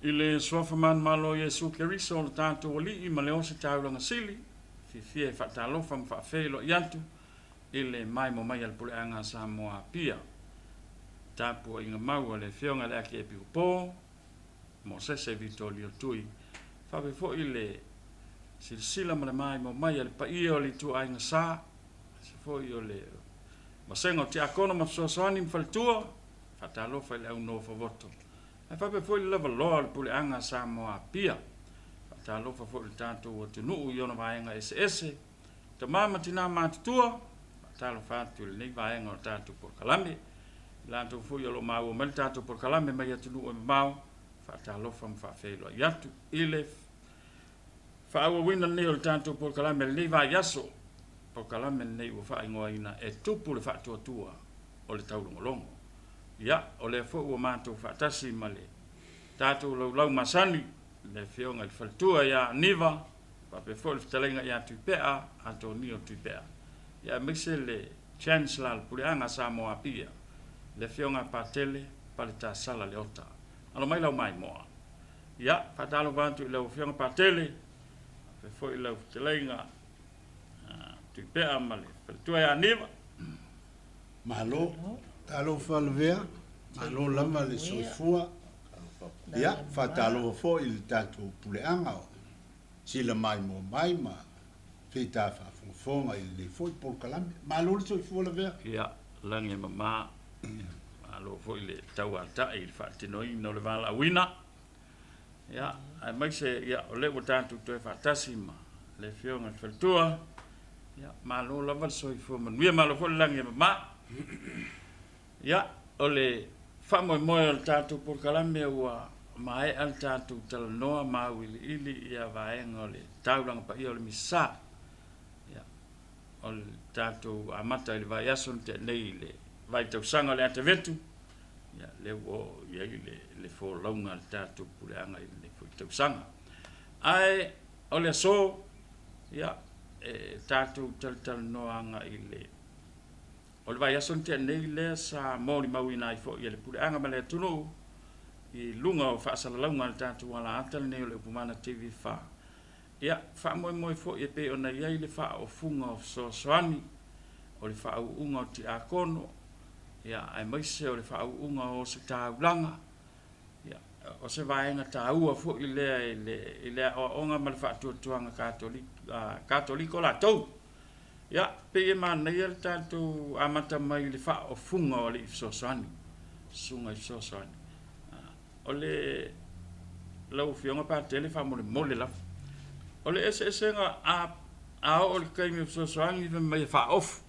I le Suafa manumalo o Iesu Keriso o le tatou Alii ma le Ositaulaga Sili, fiafia e faatalofa ma faafeiloai atu i le maimoa mai a le Puleaga a Samoa Apia. Tapuaiga mau a le Afioga i le Akiepikopo, Mosese Vitolio Tui. Faapea foi le silasila ma le maimoa mai a le paia o le ituaiga sa, aemaise foi o le vasega o Tiakono ma Fesoasoani ma Faletua, faatalofa i le au nofo voto. Ae faapea foi le lavaloa o le Puleaga a Samoa Apia. Faatalofa foi i le tatou atunuu i ona vaega eseese, tama ma tina matutua, faatalofa atu i lenei vaega o le tatou polokalame. I latou foi o lo o maua mai le tatou polokalame mai atunuu e mamao, faatalofa ma faafeiloai atu i le faaauauina lenei o le tatou polokalame i lenei vaiaso. Polokalame lenei ua faaigoaina e Tupu le Faatuatua o le Taulogologo. Ia, o lea foi ua matou faatasi ma le tatou laulau masani, le Afioga i le Faletua ia Aniva, faapea foi le Fetalaiga ia Tuipea, Antonio Tuipea, ia aemaise le Chancellor a le Puleaga a Samoa Apia, le Afioga a Patele Paletasala Leota. Alo mai lau maimoa. Ia, faatalofa atu i lau Afioga Patele, faapea foi lau Fetalaiga Tuipea ma le Faletua ia Aniva. Malo. Talofa Lavea, malo lava le soifua. Ia, faatalofa foi i le tatou puleaga o sila maimoa mai ma feita faafogafoga i lenei foi polokalame. Malo le soifua Lavea. Ia, lagi e mama. Malo foi le tauatai i le faatinoina o le valaauina. Ia, aemaise ia, o lea ua tatou toe faatasi ma le Afioga i le Faletua. Ia, malo lava le soifua manuia, malo foi le lagi e mama. Ia, o le faamoemoe o le tatou polokalame ua maea le tatou talanoa ma auiliili ia vaega o le taulaga paia o le Misa. Ia, o le tatou amata i le vaiaso na tea nei i le vaitausaga o le Atevetu, Ia, lea ua oo i ai le, le folauga a le tatou puleaga i lenei foi tausaga. Ae o le aso, ia, e tatou talatalanoa agai i le, o le vaiaso na tea nei lea sa molimauina ai foi e le puleaga ma le atunuu i luga o faasalalauga a le tatou alaata lenei o le Upumana TV4. Ia, faamoemoe foi e pei ona i ai le faaofuga o fesoasoani, o le faauuga o tiakono, ia, aemaise o le faauuga o ositaulaga, ia, o se vaega taua foi lea i le, i le aoaoga ma le faatuatuaga Katoliko latou. Ia, pei e manaia le tatou amata mai i le faaofuga o alii fesoasoani, susuga i fesoasoani. O le, lau Afioga Patele faamolemole lava. O le eseesega a, a oo i le taimi o fesoasoani fai mai e faaofu.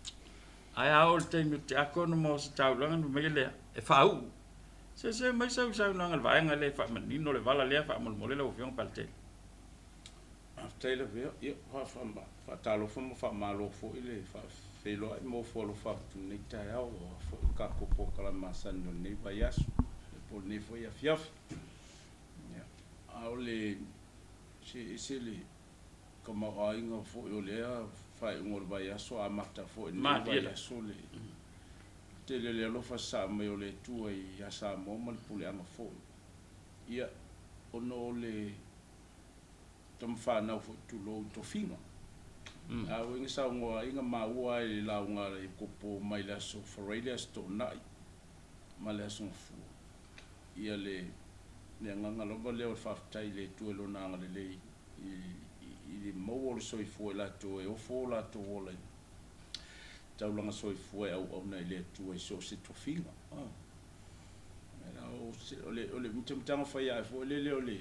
Ae a oo i le taimi o tiakono ma ositaulaga ona fai mai lea e faauu. Se se mai sau saunoaga i le vaega lea e faamanino le vala lea faamolemole lau Afioga Paletele. Faafetai Lavea. Ia, faatalofa ma faamalo foi le faafeiloai ma ofo alofa atu i lenei taeao aua foi le tatou polokalame masani o lenei vaiaso po o lenei foi afiafi. Ia, a o le se ese le tamaoaiga foi o lea faaiuga o le vaiaso amata foi i lenei vaiaso le tele o le alofa sasaa mai o le Atua ia Samoa ma le puleaga foi. Ia, ona o le tama fanau foi tulou i tofiga. A ua inga saunoa ai na maua ai le lauga a le Kopo mai le Aso Faraile, Aso Toonai ma le Aso Gafua. Ia le le agaga lava lea o le faafetai i le Atua i Lona agalelei i le maua o le soifua i latou e ofo o latou ola i taulaga soifua e auauna i le Atua i so o se tofiga. O le o le mitamitaga fai ae foi lele o le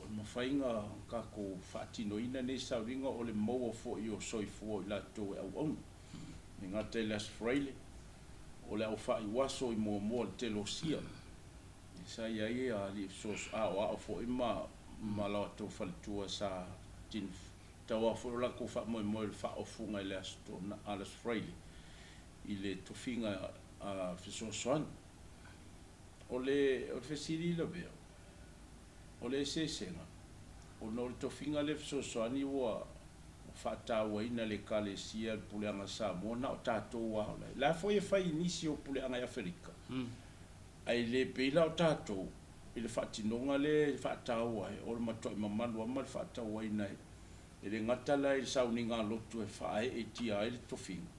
O le mafaiga tatou faatinoina nei sauniga o le maua foi o soifua o i latou e auauna. E le gata i le Aso Faraile, o le aufaiuaso i muamua i le tele o sia. Sa i ai alii aoao foi ma ma latou faletua sa tau foi o latou faamoemoe o le faaofuga i le Aso Aso Faraile i le tofiga fesoasoani. O le fesili lavea, O le eseesega, ona o le tofiga lea fesoasoani ua faatauaina e le Ekalesia le Puleaga Samoa, na o tatou lava o la e foi e fai i nisi o puleaga i Aferika, ae le pei la o tatou. i le faatinoga lea e faataua ai, o le matuai mamalu lava ma le faatauaina e le gata la i le sauniga lotu e faaeetia ai le tofiga,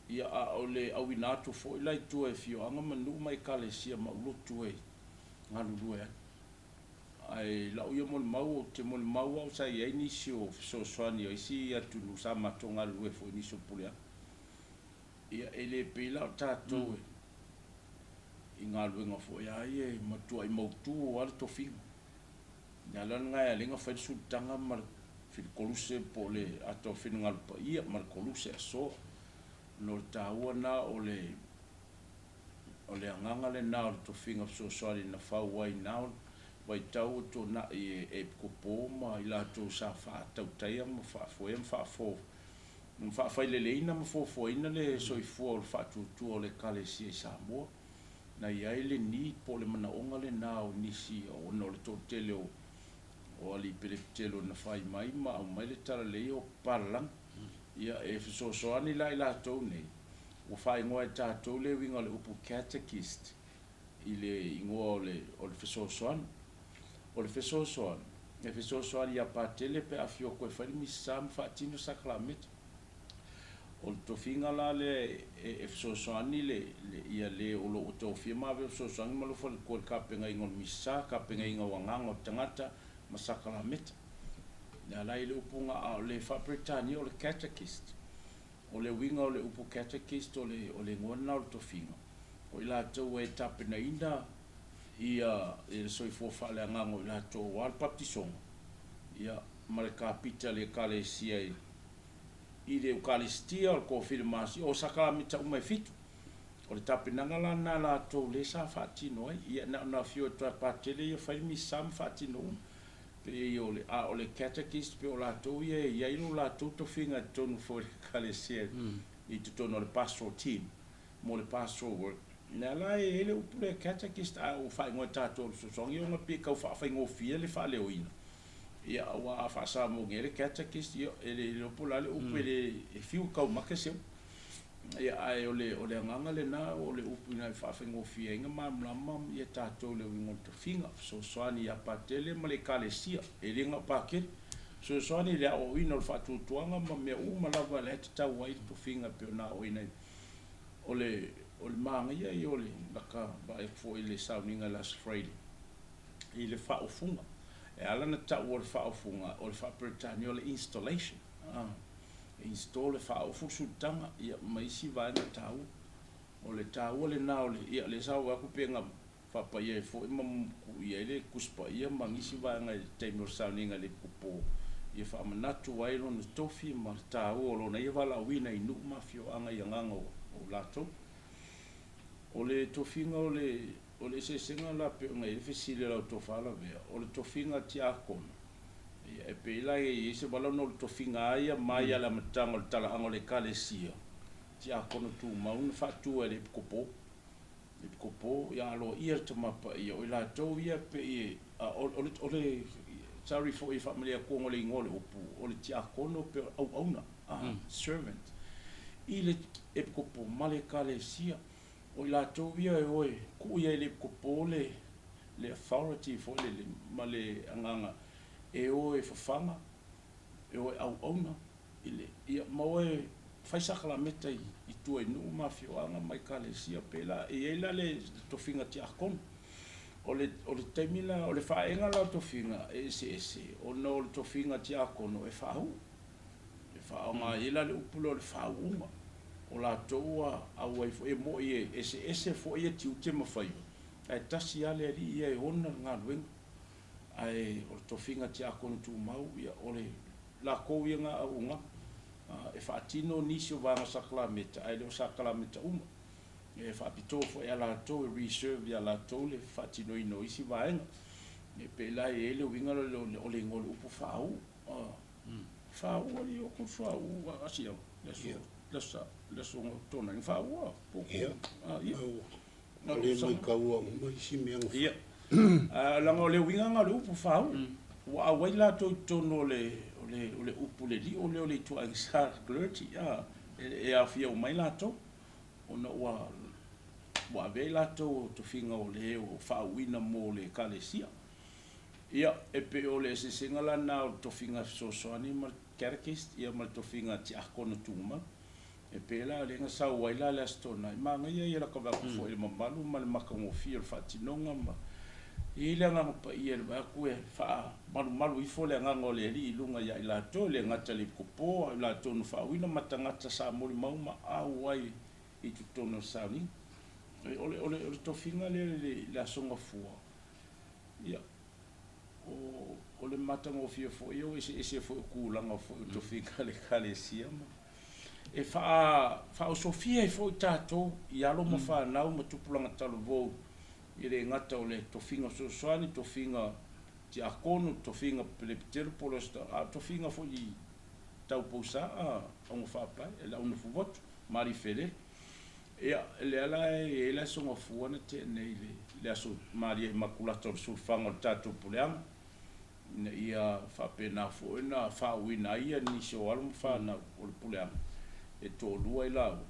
ia a o le auina atu foi la i tua i afioaga ma nuu ma ekalesia ma ulotu e galulue ai. Ae i lau ia molimau, ou te molimau au sa i ai nisi o fesoasoani a isi atunuu sa matou galulue foi i nisi o puleaga. Ia e le pei la o tatou e i galuega foi a ia e matuai mautu lava le tofiga. O le ala lena e ala ai ona fai le sulutaga ma le filikoluse po o le ata o finagalo paia ma le koluse asoa. Ona o le taua lena o le o le agaga lena o le tofiga fesoasoani na fau ai na vaitau ua tuanai e Epikopo ma i latou sa faatautaia ma faafoea ma faafo ma faafaileleina ma fuafuaina le soifua o le faatuatua o le Ekalesia i Samoa. Na i ai le need po o le manaoga lena o nisi ona o le toatele o o alii pelepitelo na fai mai ma aumai le talalelei o papalagi. Ia e fesoasoani la i latou nei, ua faaigoa e tatou le uiga o le upu catechist i le igoa o le o le fesoasoani. O le fesoasoani, e fesoasoani ia Patele pe a afio atu e fai le Misa ma faatino sakalameta. O le tofiga la lea e fesoasoani le ia le o lo o tofia ma ave fesoasoani ma alofa le Atua i le tapenaina o le Misa, tapenaina o agaga o tagata ma sakalameta. Lea la i le upu na a o le faa-Peretania o le catechist. O le uiga o le upu catechist o le o le igoa lena o le tofiga, o i latou e tapenaina ia le soifua faaleagaga o i latou aua le papatisoga, ia ma le kapita a le Ekalesia i i le Eukalistia, o le Kofilimasio, o sakalamita uma e fitu. O le tapenaga la lena a latou lea sa faatino ai. Ia na ona afio atu lava e Patele ia fai le misa ma faatino uma. Pei o le, a o le catechist pei o latou ia e i ai lo latou tofiga i totonu foi o le Ekalesia i totonu o le pastoral team mo le pastoral work. Lea la e i ai le upu lea catechist a ua faaigoa e tatou o le fesoasoani ona pei e tau faafaigofie le faaleoina. Ia aua a faa-Samoa nei le catechist, ia e le iloa po o le a le upu e le e fiu e taumate se upu. Ia ae o le o le agaga lena o le upu ina ia faafaigofie ai ona malamalama ia tatou i le uiga o le tofiga, fesoasoani ia Patele ma le Ekalesia, e le na o Patele, fesoasoani i le aoaoina o le faatuatuaga ma mea uma lava la e tatau ai le tofiga e pei ona aoaoina ai. O le o le manaia ia o le laka vaai atu foi i le sauniga last Friday i le faaufuga. E ala ona tau o le faaufuga, o le faa-Peretania o le installation, e install, e faaofu le sulutaga, ia, ma isi vaega taua. O le taua lena o le, ia, lea sa ou vaai atu pei na faapaia ai foi ma tuu i ai le Tusi Paia ma nisi vaega i le taimi o le sauniga i le Epikopo, ia faamanatu ai lona tofi ma le taua o lona ia valaauina i nuu ma afioaga i agaga o latou. O le tofiga o le O le eseesega la pei ona i ai le fesili a lau tofa Lavea, o le tofiga tiakono, ia e pei la e i ai se vala ona o le tofiga lava ia mai lava i le amataga o le talaaga o le Ekalesia, tiakono tumau na faatu e le Epikopo. Epikopo, ia aloaia le Tama Paia, o i latou ia pei e, a, o, o le, o le, sorry foi e faamalie atu ona o le igoa o le upu, o le tiakono pei o le auauna, a, servant, i le Epikopo ma le Ekalesia. O i latou ia e o e tuu i ai i le epikopo le le authority foi lele ma le agaga e o e fafaga, e o e auauna i le, ia ma o e fai sakalameta i i tua i nuu ma afioaga ma ekalesia pela. E i ai la le tofiga tiakono. O le o le taimi la o le faaega la o tofiga e eseese ona o le tofiga tiakono e faauu. E faaaoga ai la le upu lea o le faauuga, o latou ua auai foi, e moni e eseese foi ia tiute ma faiva, ae tasi lava le Alii ia e ona le galuega. Ae o le tofiga tiakono tumau, ia o le latou ia na auaunaga e faatino nisi o vaega sakalameta, ae le o sakalameta uma. E faapitoa foi ia latou, e reserve ia latou le faatinoina o isi vaega. E pei la e i ai le uiga lea o le igoa o le upu faauu. Faauu alii o ko faauu a asia le aso le aso le aso tona ni faauu a po ko a ia o le maitaua uma isi mea na ia a laga o le uiga na o le upu faauu ua auai latou i totonu o le o le o le upu le lio lea o le ituaiga sa clergy a e aofia uma ai latou ona ua ua avea i latou o tofiga o le o faauuina mo le Ekalesia. Ia, e pei o le eseesega la lena o le tofiga fesoasoani ma le catechist ia ma le tofiga tiakono tumau. E pei la o lea na sau ai la le Aso Toonai, manaia ia lata vaai atu foi i le mamalu ma le matagofie o le faatinoga ma e i ai le Agaga Paia i le vaai atu e faamalumalu ifo le Agaga o le Alii i luga ia i latou, e le gata i le epikopo a o i latou na faauuina ma tagata sa molimau ma auai i totonu o le sauniga. O le, o le, o le tofiga lea i le Aso Gafua, ia, o, o le matagofie foi ia ua eseese foi o tulaga foi o tofiga a le Ekalesia ma e faaosofia ai foi tatou i alo ma fanau ma tupulaga talavou, e le gata o le tofiga fesoasoani, tofiga tiakono, tofiga pelepitelo po o le a o tofiga foi tau pousa augafaapae, le aunofofotu ma alifelele. Ia, lea la e i ai le Aso Gafua na tea nei, le Aso Maria Imakulata o le Sulufaga o le tatou Puleaga, ina ia faapena foi ona faauuina ai nisi o alo ma fanau o le puleaga e toalua i laua,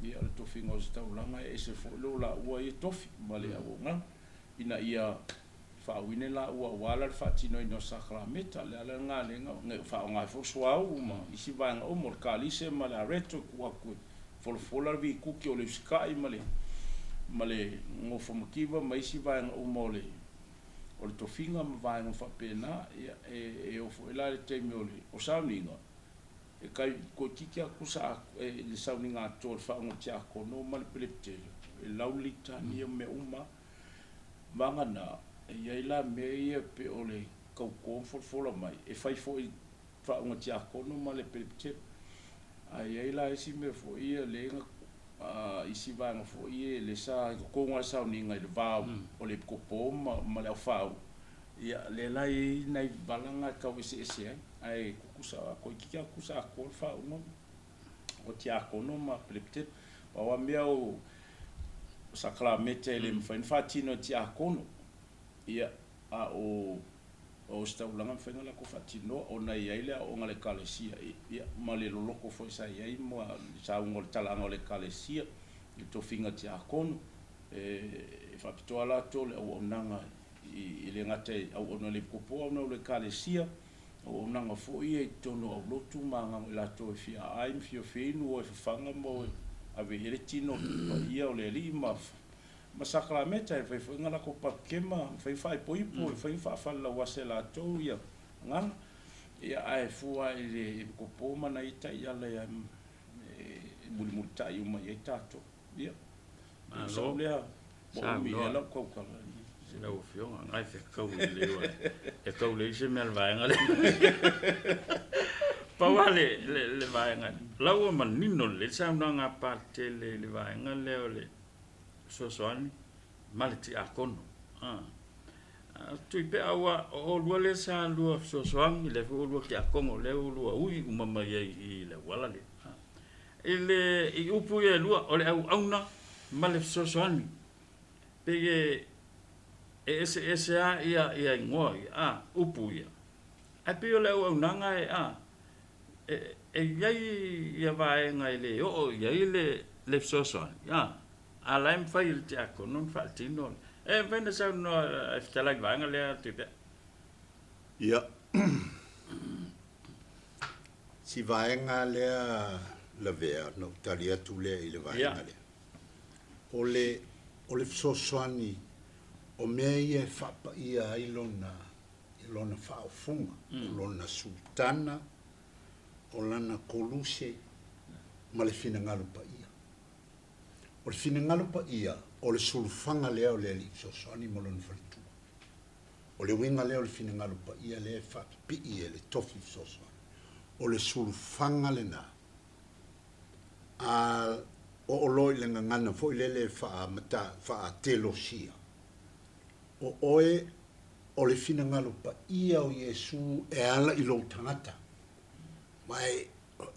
ia o le tofiga o se taulaga e ese foi lo laua ia tofi ma le auaunaga ina ia faauuina i laua aua la le faatinoina o sakalameta. O le ala lena lea na faaaoga ai foi suauu ma isi vaega uma o le kalise ma le areto e tuu atu e folafola le vikuti o le usikai ma le ma le gofamativa ma isi vaega uma o le o le tofiga ma vaega faapena, ia, e oo foi la i le taimi o le o sauniga, e kai toeitiiti lava tusa i le sauniga atoa i le faauuga tiakono ma le pelepitele, e lau le litania ma mea uma lava. Vagana, e i ai la mea ia e pei o le tauto ma folafola mai, e fai foi i faauuga tiakono ma le pelepitele. Ae i ai la isi mea foi ia lea na isi vaega foi ia lea sa i totonu lava o le sauniga i le va o le epikopo ma le aufāu'u, ia lea la e i ai nai vala na e tau eseese ai, ae tutusa, toeitiiti lava tutusa atoa le faauuga o tiakono ma pelepitele. Pau lava mea o sakalameta e le mafai ona faatino e tiakono, ia, a o o ositaulaga e mafai ona latou faatinoa ona e i ai le aoaoga a le Ekalesia ia ma le loloto foi sa i ai ma le sauga o le talaaga o le Ekalesia i le tofiga tiakono. E faapitoa latou le auaunaga e le gata i auauna a le epikopo, auauna o le Ekalesia, auaunaga foi ia i totonu o aulotu ma agaga o i latou e fia aai ma fia feinu, o e fafaga ma o e ave i ai le tino paia o le Alii ma ma sakalameta, e mafai foi ona latou papekema, e mafai ona faaipoipo, e mafai ona faafalelauasa e latou ia agaga. Ia, ae fua i le epikopo ma nai taiala e mulimulitai uma i ai tatou. Ia, o sau lea, ua umi ea lau tautala. Lau Afioga, ngai fe kau lelei oe. E kau lelei se mea le vaega lea. Pau lava le, le, le vaega. La ua manino lelei le saunoaga a Patele i le vaega lea o le fesoasoani ma le tiakono. Tuipe'a ua o oulua lea sa lua fesoasoani, lea foi ua lua tiakono, lea ua lua ui uma mai ai i le auala lea. I le i upu ia e lua, o le auauna ma le fesoasoani, pei e e eseese lava ia ia igoa ia, a, upu ia. Ae pei o le auaunaga e, a, e, e i ai ia vaega e le oo i ai le le fesoasoani, a, a la e mafai e le tiakono ona faatino. E mafai ona saunoa e fetalai i le vaega lea Tuipe'a? Ia, si vaega lea Lavea, ona ou tali atu lea i le vaega lea. O le, o le fesoasoani o mea ia e faapaia ai lona, lona faaofuga, o lona sutana, o lana koluse ma le finagalo paia. O le finagalo paia, o le sulufaga lea o le Alii Fesoasoani ma Lona faletua. O le uiga lea o le finagalo paia lea e faapipii e le tofi fesoasoani. O le sulufaga lena. A oo loa i le gagana foi lele faa-mata, faa-telosia, o oe o le finagalo paia o Iesu e ala i lou tagata. Ma e,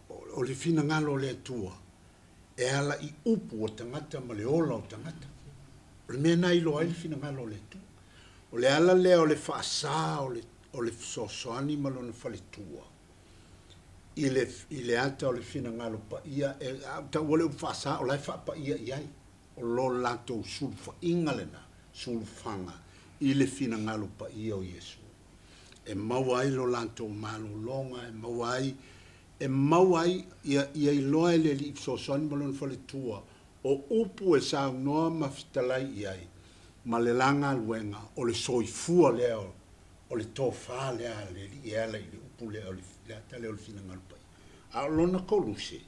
o le finagalo o le Atua e ala i upu o tagata ma le ola o tagata. O le mea lena e iloa ai le finagalo o le Atua. O le ala lea o le faasa o le, o le fesoasoani ma lona faletua i le, i le ata o le finagalo paia, e, a ou taua le upu faasa, o la e faapaia i ai. O lo latou sulufaiga lena sulufaga i le finagalo paia o Iesu, e maua ai lo latou malologa, e maua ai, e maua ai, ia, ia iloa e le Alii Fesoasoani ma Lona Faletua o upu e saunoa ma fetalai i ai, ma le la galuega, o le soifua lea o le tofa lea a le Alii e ala i le upu lea o le, le ata lea o le finagalo paia. A o lona koluse,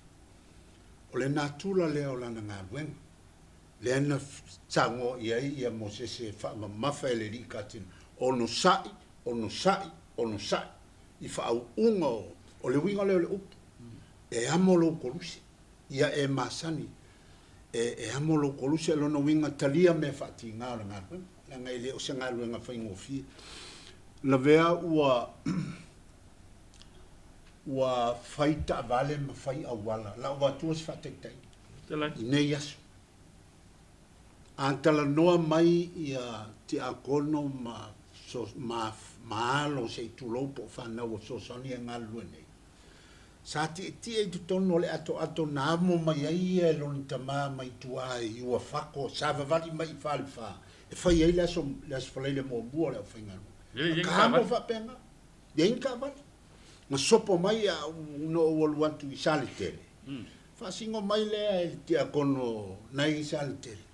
o le natura lea o lana galuega, lea na saunoa i ai ia Mosese e faamamafa e le Alii Katina, onosai, onosai, onosai, i faauuga o, o le uiga lea o le upu, e amo lou koluse, ia e masani, e, e amo lou koluse, o lona uiga talia mea faatiga o le galuega, leaga e le o se galuega faigofie. Lavea ua ua fai taavale ma fai auala, lau avatua se faataitaiga i nei aso. A talanoa mai ia tiakono ma, ma, ma alo se i tulou po o fanau o fesoasoani e galulue nei, sa tietie i totonu o le atoato na amo mai ai ia e lona tama mai tua i Uafato, savavali mai i Falefa e fai ai le aso, le aso Faraile muamua o le aufaigaluega. Ka amo faapena, leai ni taavale. Na sopo mai au na ou alu atu i Saletele, faasino mai lea e le tiakono nai i Saletele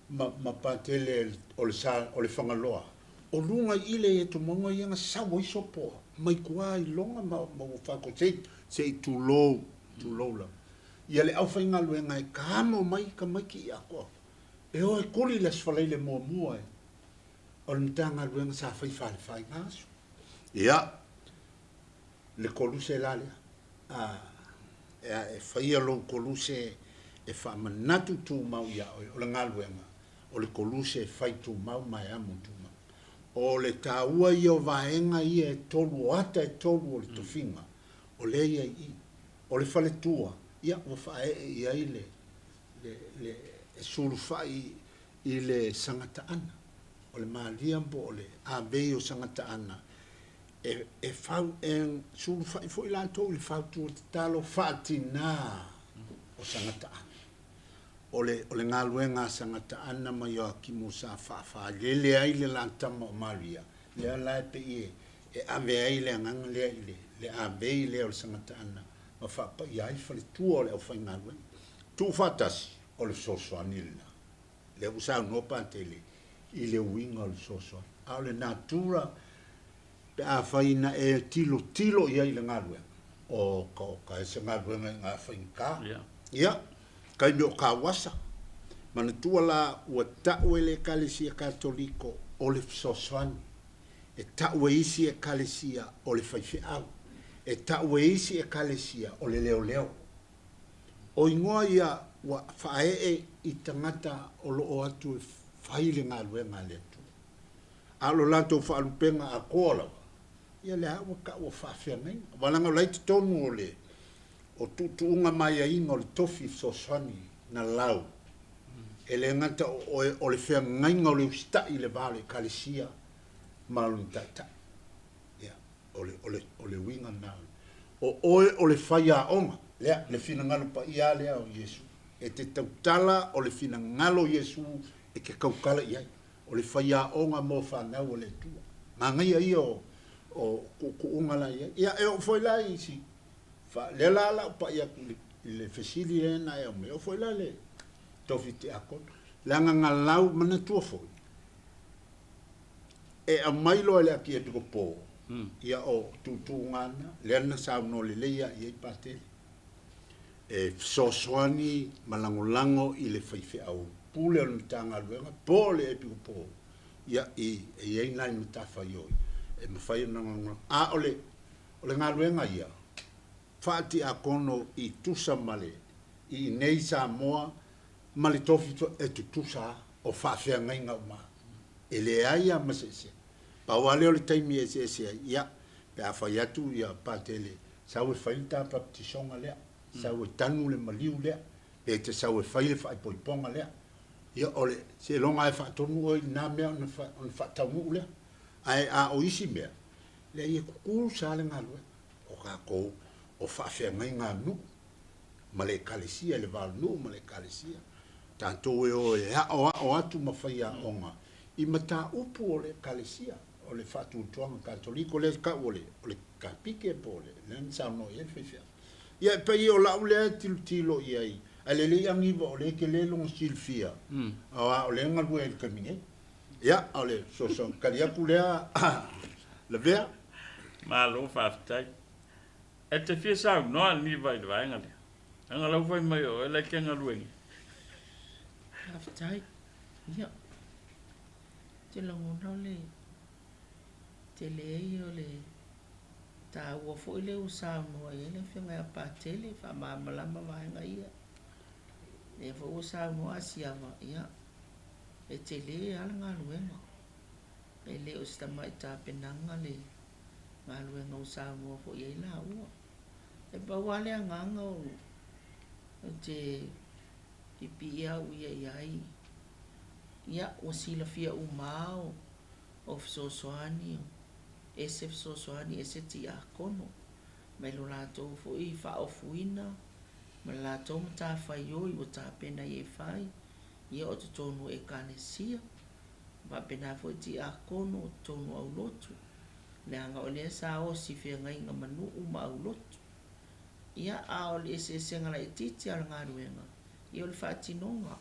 ma, ma Patele o le, sa, o le Fagaloa, o luga i ile e tomoga ia na sau ai sopoa mai tua i Loga ma, ma Uafato se, se i tulou, tulou lava. Ia le aufaigaluega e kamo mai tamaiti i atoa. E o e kuli le Aso Faraile muamua e, o le Matagaluega sa fai Falefa i na aso. Ia, le koluse la lea. A, e, e faia lou koluse e faamanatu tumau iā oe, o le galuega, o le koluse e fai tumau ma e amo tumau. O le taua ia o vaega ia e tolu, o ata e tolu o le tofiga, o lea ia i i. O le faletua, ia, ua faaee i ai le, le, le, e sulufai i le sagataana. O le malia po o le avei o sagataana e, e fau, e sulufai foi latou i le fautua tatalo faatinā o sagataana. O le, o le galuega a sagataana ma Ioakimo sa faafailele ai le la tama o Maria, lea la e pei e, e ave ai le agaga lea i le, le avei lea o le sagataana ma faapaia ai faletua o le aufaigaluega. Tuufaatasi, o le fesoasoani lena. Lea ua saunoa Patele i le uiga o le fesoasoani. A o le natura pe afai na e tilotilo i ai i le galuega, oka oka e se galuega i ngā faigata. Ia, taimi o Kauasa, manatua la ua tau e le Ekalesia Katoliko o le fesoasoani, e tau e isi Ekalesia o le faifeau, e tau e isi Ekalesia o le leoleo. O igoa ia ua faaee i tagata o lo o atu e fai le galuega a le Atua. A o lo latou faalupega atoa lava, ia lea ua tau o faafeagaiga. Aua leaga o la e i totonu o le o tuutuuga ma aiaiga o le tofi fesoasoani na lau, e le gata o oe o le feagaiga o le usitai i le va o le Ekalesia ma lona taitai. Ia, o le, o le, o le uiga lena. O oe o le faiaoga, lea, le finagalo paia lea o Iesu. E te tautala o le finagalo o Iesu e te tautala i ai. O le faiaoga mo fanau a le Atua. Manaia ia o, o tuutuuga la i ai. Ia, e oo foi la i si, fa, lea la la ou pai atu i le, i le fesili lea na e aumai, e oo foi la le tofi tiakono. Leaga na lau, manatua foi, e aumai loa e le Akiepikopo, ia o tuutuuga na, lea na saunoa lelei lava i ai Patele, e fesoasoani ma lagolago i le faifeau pule o le Matagaluega po o le Epikopo, ia i, e i ai nai matafaioi e mafai ona lagolago. A o le, o le galuega ia, faatiakono i tusa ma le, i inei i Samoa ma le tofi e tutusa lava, o faafeagaiga uma lava. E leai lava ma se eseese. Pau lava lea o le taimi e eseese ai, ia, pe a fai atu ia Patele, sau e fai le ta baptisoga lea, sau e tanu le maliu lea, pe te sau e fai le faaipoipoga lea. Ia, o le, seiloga lava e faatonu oe i lena mea ona, ona faataunuu lea. Ae a o isi mea, leai e tutusa lava le galuega. O tatou o faafeagaiga a nuu ma le Ekalesia, le va o le nuu ma le Ekalesia. Tatou e o e aoao atu ma fai aoga i mataupu o le Ekalesia, o le Faatuatuaga Katoliko lea e tau o le, o le Kapike po o le, lea na saunoa i ai le faifeau. Ia, e pei o lau lea tilotilo i ai, ae lelei Aniva o lea e tele lona silafia, aua o lea e galue ai i le taimi nei. Ia, o le fesoasoani tali atu lea Lavea. Malo faafetai. E te fia saunoa Aniva i le vaega lea? Leaga la ua fai mai o oe la e te galue nei. Faafetai. Ia, ou te lagona o le tele ia o le taua foi lea ua saunoa i ai le Afioga ia Patele e faamalamalama vaega ia. Lea foi ua saunoa Asiava, ia, e tele lava le galuega. E le o se tamai tapenaga le galuega ua saunoa foi i ai laua. E pau lava le agaga ou te pipii au ia i ai, ia, ua silafia uma lava o fesoasoani, ese fesoasoani, ese tiakono, mai lo latou foi faaofuina ma le latou matafaioi ua tapena i ai e fai, ia o totonu o Ekalesia, faapena foi tiakono o totonu o aulotu. Leaga o lea sa osi i feagaiga ma nuu ma aulotu. Ia, a o le eseesega laitiiti lava o le galuega, ia o le faatinoga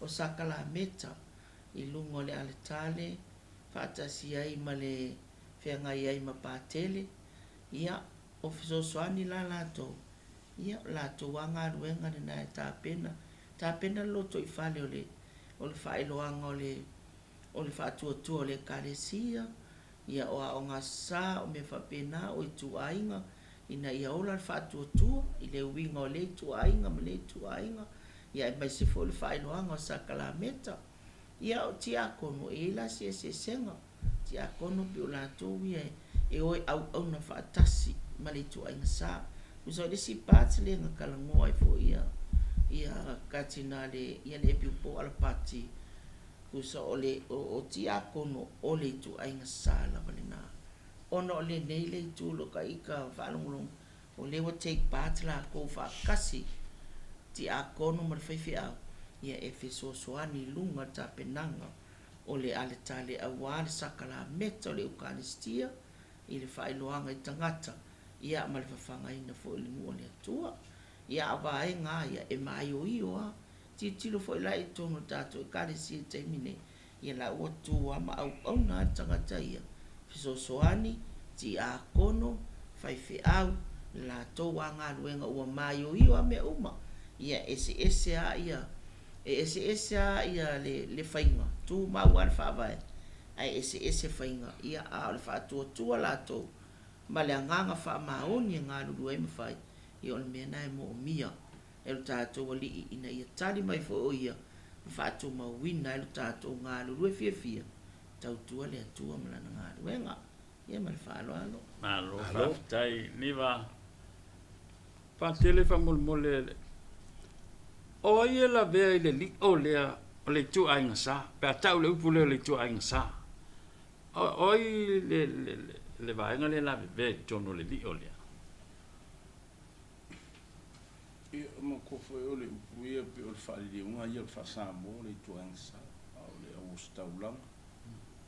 o sakalameta i luga o le aletale faatasi ai ma le feagai ai ma Patele, ia, o fesoasoani la latou, ia, o latou lava galuega lena e tapena, tapena le lotoifale o le, o le faailoaga o le, o le faatuatua o le Ekalesia, Ia, o aoga aso sa, o mea faapena, o ituaiga, ina ia ola le faatuatua i le uiga o lea ituaiga ma lea ituaiga, ia aemaise foi o le faailoaga o sakalameta. Ia, o tiakono, e i ai la si eseesega. Tiakono pei o latou ia e o e auauna faatasi ma le ituaiga sa. Tusa o le isi part lea na talanoa ai foi ia, ia Katinale, ia le Epiupo Alapati, Tusa o le o tiakono o le ituaiga sa lava lena. Ona o lenei le itu o lo o ita faalogologo, o lea ua take part latou faatasi, tiakono ma le faifeau, ia e fesoasoani i luga o le tapenaga o le aletale aua le sakalameta o le Eukalistia i le faailoaga i tagata, ia ma le fafagaina foi o le nuu o le Atua. Ia a o vaega lava ia, e maioio lava. Tilotilo foi la i totonu o le tatou Ekalesia i le taimi nei, ia la ua tu lava ma auauna lava le tagata ia, fesoasoani, tiakono, faifeau, le latou lava galuega ua maioio lava mea uma. Ia e eseese lava ia, e eseese lava ia le, le faiga, tumau lava le faavae, ae eseese faiga, ia a o le faatuatua latou ma le agaga faamaoni e galulue ai ma fai, ia o le mea lena e moomia. e lo tatou Alii ina ia tali mai foi o Ia ma faatumauina ai lo tatou galulue fiafia e tautua le Atua ma Lana galuega. Ia ma le faaaloalo. Malo faafetai Niva. Patele faamolemole o ai e lavea i le lio lea o le ituaiga sa pe a tau le upu lea o le ituaiga sa o ai le vaega lea e lavevea i totonu o le lio lea? Ia, manatua foi o le upu ia pei o le faaliliuga ia o le faa-Samoa o le ituaiga sa, a o le auositaulaga,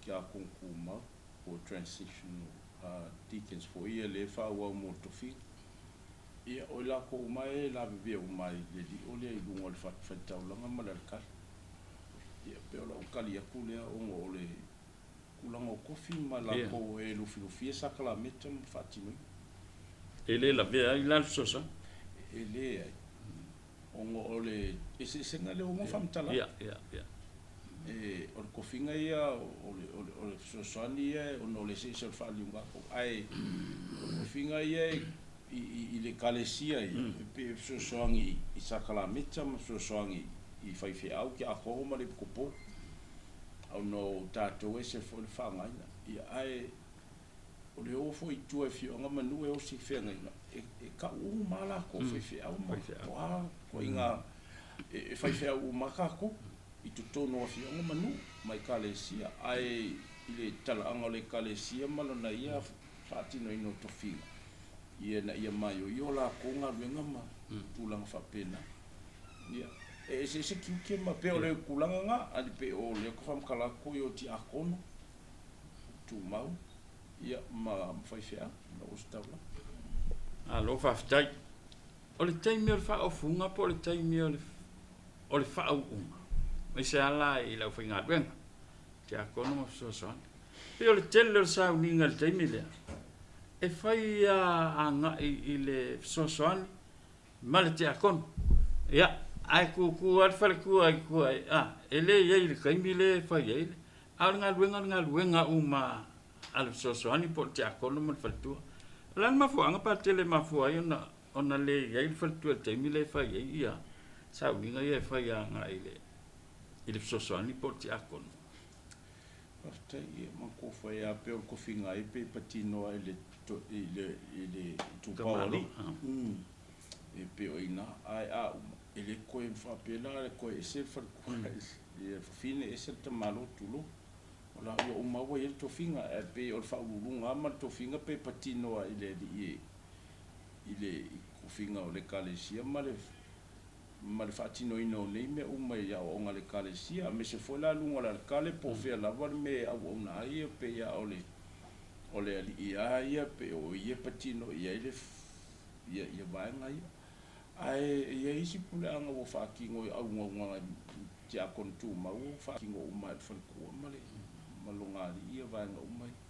tiakono tumau, po o transitional deacons foi ia lea e faaauau mo le tofiga. Ia, o i latou uma e lavevea uma ai i le lio lea i luga o le fatafaitaulaga ma le aletale. Ia, pei o lau tali atu lea ona o le tulaga o tofi ma latou e lufilufia sakalameta ma faatinoina. E le lavea ai la le fesoasoani? E leai, ona o le eseesega lea ua uma ona faamatala atu. E, o le tofiga ia o le, o le, o le fesoasoani ia ona o le eseese o le faaliuga atu, ae o le tofiga ia i, i, i le Ekalesia ia, e pei e fesoasoani i sakalameta ma fesoasoani i faifeau, tiakono ma le epikopo. Ona o tatou ese foi le faagaina. Ia, ae o le o foi i tua i afioaga ma nuu e osi i feagaiga, e, e kau uma lava latou faifeau ma o a ituaiga e faifeau uma lava tatou i totonu o afioaga ma nuu ma ekalesia. Ae i le talaaga o le ekalesia ma lona ia faatinoina o tofiga, ia ina ia maioio latou galuega ma tulaga faapena. Ia. E eseese tiute ma pei o le tulaga lena, ae pei o lea ou te faamatala atu i o tiakono tumau ia ma faifeau ma ositaulaga. Malo faafetai. O le taimi o le faaofuga po o le taimi o le o le faauuga, aemaise lava la i le aufaigaluega, tiakono ma fesoasoani. E pei o le tele o le sauniga i le taimi lea, e fai lava agai i le fesoasoani ma le tiakono. Ia, ae tutu lava le faletua i tua, a, e le i ai i le taimi lea e fai ai le, a o le galuega o le galuega uma a le fesoasoani po o le tiakono ma le faletua. O le a le mafuaaga Patele e mafua ai ona ona le i ai le faletua i le taimi lea e fai ai ia sauniga ia e fai agai i le i le fesoasoani po o le tiakono? Faafetai, ia manatua foi lava pei o le tofiga ai pe patino lava i le i le i le itupa o alii. E pei o i ina, ae a uma, e le toe faapea la e toe ese le faletua i le fafine ese le tamaloa tulou. O la ua uma ua i ai le tofiga, ae pei o le faauluuluga lava ma le tofiga pe patino lava i le alii i le tofiga o le Ekalesia ma le ma le faatinoina o nei mea uma i aoaoga a le Ekalesia, aemaise foi la luga o le aletale po o fea lava le mea e auauna ai, e pei lava o le o le alii lava ia pei o ia e patino i ai le ia ia vaega ia. Ae e i ai isi puleaga ua faatino i auaunaga tiakono tumau ua faatino uma e le faletua ma le ma lona alii ia vaega uma ia.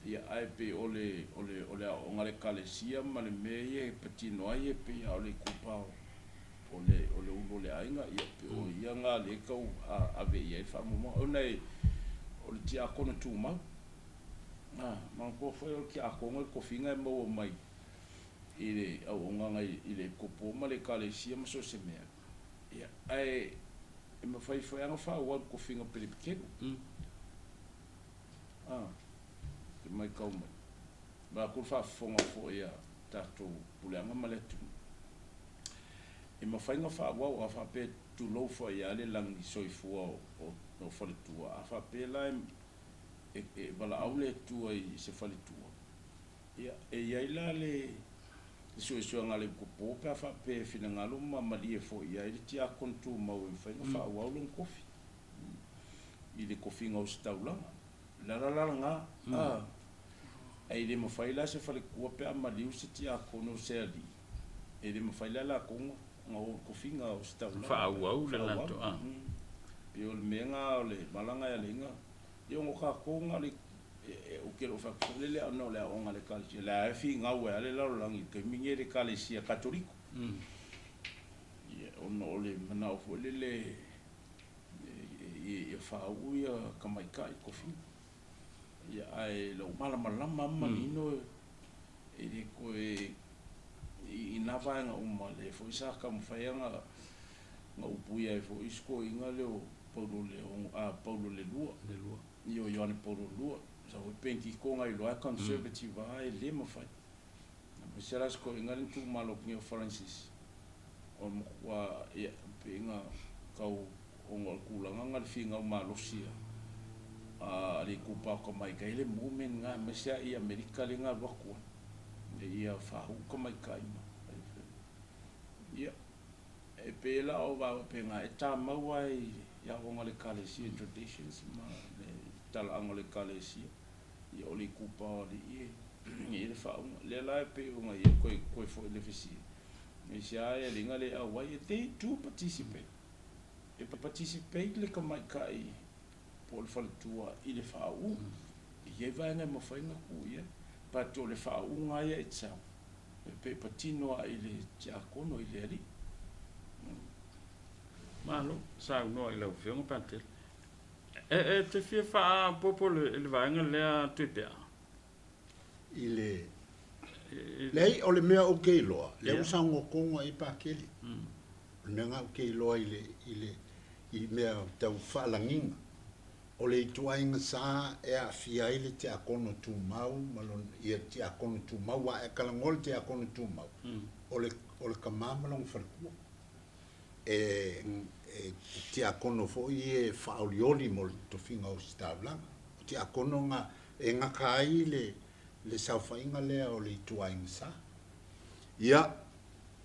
Ia ae pei o le o le o le aoaoga a le Ekalesia ma le mea ia e patino ai e pei lava o le itupa o o le o le ulu o le aiga, ia pei o ia lena lea e tau ave i ai le faamoemoega ona e o le tiakono tumau. A, manatua foi o le tiakono o le tofiga e maua mai i le auaunaga i le Epikopo ma le Ekalesia ma so o se mea. Ia, ae e mafai foi lava ona faaauau le tofiga pelepitelu. A, te matau mai, vaeatu le faafofoga foi a tatou puleaga ma le atunuu, e mafai ona faaauau a faapea tulou foi lava le lagi soifua o faletua, a faapea la e valaau le Atua i se faletua, Ia, e i ai la le suesuega a le Utupo pe a faapea e finagalo ma malie foi i ai le tiakono tumau e mafai ona faaauau lona tofi i le tofiga o se taulaga. O le ala la lena, a, e le mafai la se faletua pe a maliu se tiakono o se alii, e le mafai la e latou ona o i le tofiga o se taulaga. Faaauau le latou, a. Pei o le mea lena o le valaga e ala ai ona Ia ona o tatou na o le, ou te le o fai atu foi lele ona o le aoga a le Ekalesia, o lea lava e finau ai lava le lalolagi i le taimi lenei i le Ekalesia Katoliko. Ia ona o le manao foi lele ia faauu ia tamaitai i tofiga. Ia ae o la ua malamalama lava ma manino e le toe i na vaega uma, lea foi sa taumafai lava na upuia ai foi isi toeaiina lea o Paulo le a Paulo le lua, ia o Ioane Paulo lua, sa foi Pentiko na iloa ai conservative lava e le mafai. Aemaise la si toeaina lea na tuumalo atu nei o Francis, o le matua, ia, pei na tau, ona o le tulaga na le finau malosi a le itupa o tamaitai le movement lena aemaise lava i Amerika lea na alu atu ai, ina ia faauu tamaitai ma, ia. E pei la o faapena e tamau lava i aoaoga a le Ekalesia i traditions ma le talaaga o le Ekalesia, ia o le itupa o alii e i ai le faauuga. O lea la e pei ona i ai toe, toe foi i le fesili, aisea e alii na le auai, e they do participate. E participate le tamaitai po o le faletua i le faauuga. E i ai vaega e mafai ona tuu i ai, but o le faauuga lava ia itself, E pei patino lava i le tiakono i le alii. Malo saunoa i lau Afioga Patele. E, e te fia faaopoopo i le vaega lea Tuipea? I le, leai, o le mea ou te iloa, lea ua saunoa tonu lava i ai Patele. O le mea lena ou te iloa i le, i le, i mea tau faalagiga. O le ituaiga sa e aafia ai le tiakono tumau ma lona, ia tiakono tumau, aua e talanoa le tiakono tumau, o le, o le tama ma lona faletua. E, e tiakono foi ia e faaolioli mo le tofiga o ositaulaga. O tiakono na e gata ai le, le saofaiga lea o le ituaiga sa. Ia,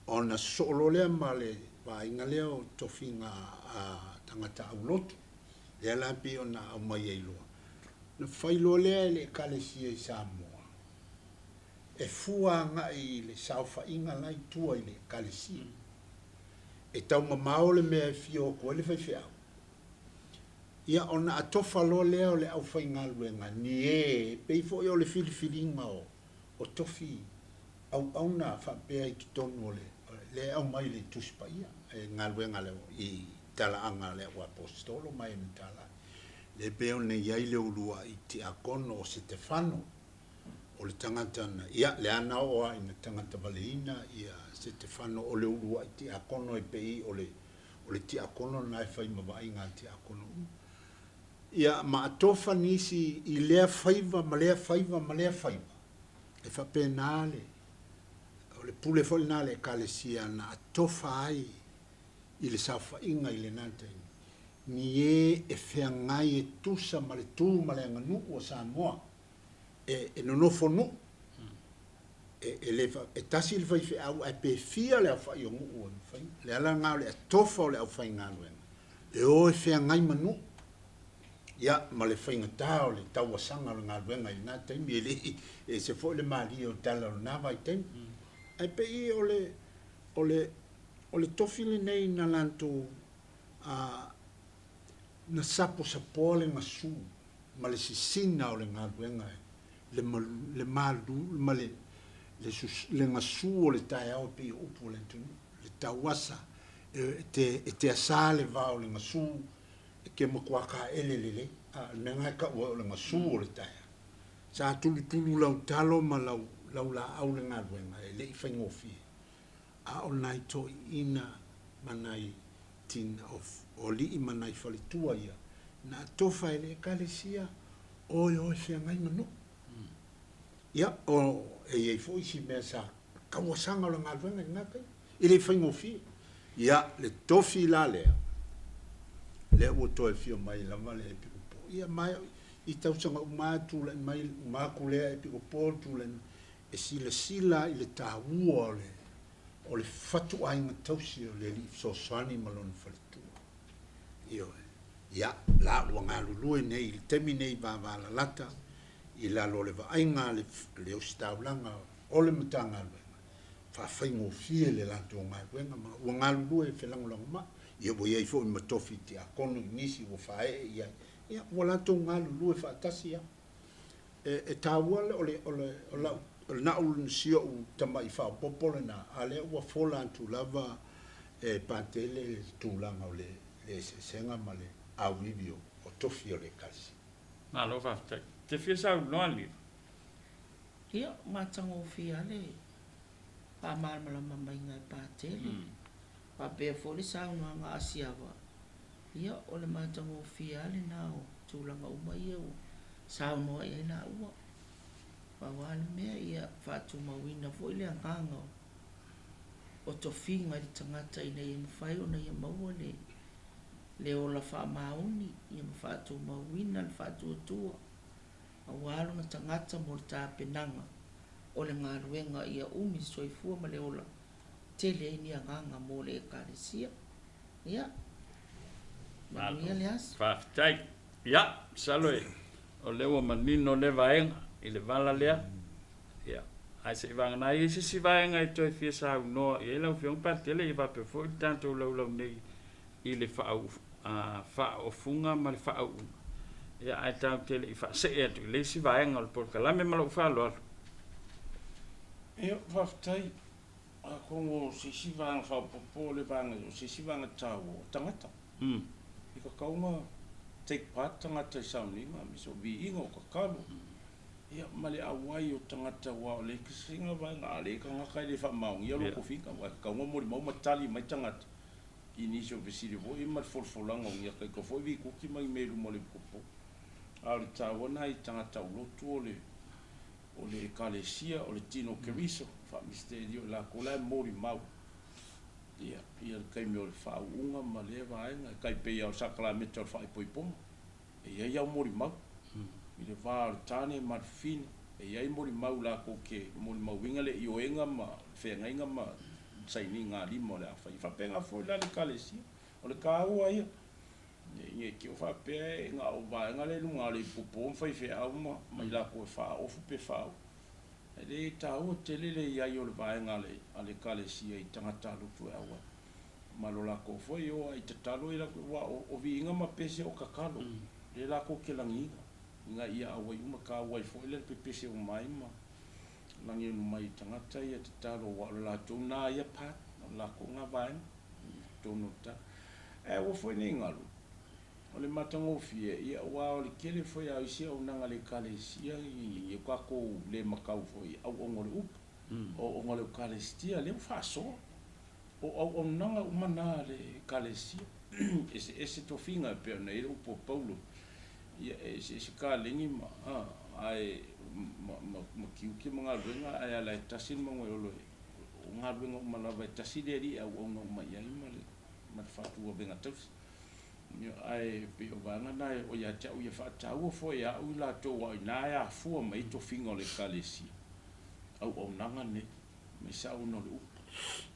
ona sosoo loa lea ma le vaaiga lea o tofiga a tagata aulotu, lea la pei ona aumai ai loa, na fai loa lea e le Ekalesia i Samoa e fua agai i le saofaiga la i tua i le Ekalesia. E taumamao le mea e fia o atu ai le faifeau, ia ona atofa loa lea o le aufaigaluega ni e pei foi o le filifiliga o tofi auauna faapea i totonu o le lea e aumai i le Tusi Paia, e galuega a le i talaaga a le auaposeitolo ma e na tala ai. Lea e pei ona i ai le uluai tiakono o Setefano, o le tagata na, ia, lea na oo lava ina tagata valeina ia Setefano o le uluai tiakono e pei o le o le tiakono lena e fai ma vaaiga a tiakono uma. Ia, ma atofa nisi i lea faiva ma lea faiva ma lea faiva, E faapena le, o le pule foi lena a le Ekalesia na atofa ai i le saofaiga i lena taimi, ni e e feagai e tusa ma le tu ma le aganuu o Samoa, e, e nonofo nuu, e, e le fa, e tasi le faifeau ae pe fia le aofai o nuu e mafai. O le ala lena o le atofa o le aufaigaluega, e o e feagai ma nuu. Ia, ma le faigata o le tauasaga o le galuega i lena taimi, e le i ese foi le malie o tala o lena vaitaimi. Ae pei o le, o le, o le tofi lenei na latou, a, na saposapoa le gasu ma le sisina o le galuega, le, le malu, ma le, le, le gasu o le taeao e pei o upu o le atunuu, le tauasa, e te, e te asā le vao o le gasu, E te matua kaele lelei, a o le mea lena e tau ai o le gasu o le taeao. Sa tulutulu lau talo ma lau, lau laau le galuega, e le i faigofie. A o nai toeaiina ma nai tina o, o alii ma nai faletua ia, na atofa e le Ekalesia, oe oe feagai ma nuu. Ia, o, e i ai foi isi mea sa tauasaga o le galuega i lena taimi. E le faigofie. Ia, le tofi la lea, lea ua toe afio mai lava le Epikopo. Ia, ma i tausaga uma lava tulai mai, uma atu lea Epikopo tulai mai, e silasila i le taua o le, o le fatuaiga tausi o le Alii Fesoasoani ma lona faletua. Ioe. Ia, la ua galulue nei i le taimi nei vavalalata i lalo o le vaaiga a le, le ositaulaga o le Matagaluega, faafaigofie le latou galuega ma ua galulue e felagolagomai. Ia ua i ai foi ma tofi tiakono i nisi ua faaee i ai, ia ua latou galulue faatasi lava. E, e taua le, o le, o le, o lau, o la'u si o'u tama'i faaopoopo lena, a lea ua fola atu lava e Patele le tulaga o le, le eseesega ma le auivi o, o tofi o le Ekalesia. Malo faafetai. Te fia saunoa Lilo? Ia, matagofie lava le faamalamalama maiga e Patele. Faapea foi le saunoaga a Asiava, ia o le matagofie lava lena o tulaga uma ia ua saunoa i ai laua. Pau lava le mea, ia faatumauina foi le agaga o tofiga i le tagata ina ia mafai ona ia maua le le ola faamaoni, ia ma faatumauina le faatuatua aua lona tagata mo le tapenaga o le galuega ia umi le soifua ma le ola tele ai ni agaga mo le Ekalesia. Ia, manuia le aso. Faafetai. Ia, masalo e, o lea ua manino lea vaega i le vala lea. Ia, ae se i vagana ai se isi vaega e toe fia saunoa i ai lau Afioga Patele, ia faapea foi le tatou laulau nei i le faaofuga ma le faauuga, ia, ae tatou te le i faasee atu i le isi vaega o le polokalame ma lou faaaloalo. Ia, faafetai. Atonu o se isi vaega faaopoopo o le vaega, o se isi vaega taua, o tagata. E tatau ona take part tagata i sauniga aemaise o viiga, o tatalo, ia, ma le auai o tagata aua o le isi vaega, a leai tagata e le faamaonia lou tofiga, aua e tatau ona molimau ma tali mai tagata i nisi o fesili foi ma le folafolaga o ni ata ita foi vituti ma ni mea i luma o le popo. A o le taua lena i tagata aulotu o le o le Ekalesia, o le tino o Keriso, faa-misiterio i latou la e molimau ia ia le taimi o le faauuga ma lea vaega, e tai pei lava o le sakalameta o le faaipoipoga, e i ai au molimau i le va o le tane ma le fafine, e i ai molimau latou te molimauina le ioega ma le feagaiga ma sainigalima o le a fai. E faapena foi la le Ekalesia, o le taua ia, ne i te i ua faapea e na o vaega lea i luga o le ipupo ma faifeau ma i latou e faaofu pe faauu. E le taua tele le i ai o le vaega a le Ekalesia i tagata lotu e auai ma lo latou foi o lava i tatalo ia latou, aua o viiga ma pese o tatalo, lea latou te lagiina ina ia auai uma, taua ai foi le pepese uma ai ma lagiina mai i tagata ia tatalo, aua o le latou na ia part, o le latou na vaega i totonu o le tatalo. Ae aua foi ne i galo, o le matagofie, ia aua o le tele foi lava o isi auaunaga a le Ekalesia i o tatou le matau foi i auauna o le upu, o auauna o le Eukalesitia lea ua faasoa. O auaunaga uma na a le Ekalesia, eseese tofiga e pei ona i ai le upu a Paulo, ia e eseese kaleni ma, ae, ma, ma, ma tiute ma galuega, ae ala e tasi le mauga e olo o galuega uma lava e tasi le Alii e auauna uma i ai ma le, ma le faatuavega tausi. Ae pei o vaega na o ia te au ia faataua foi e au i latou aua o i ina e afua mai ai tofiga o le Ekalesia, auaunaga nei, aemaise auauna o le upu,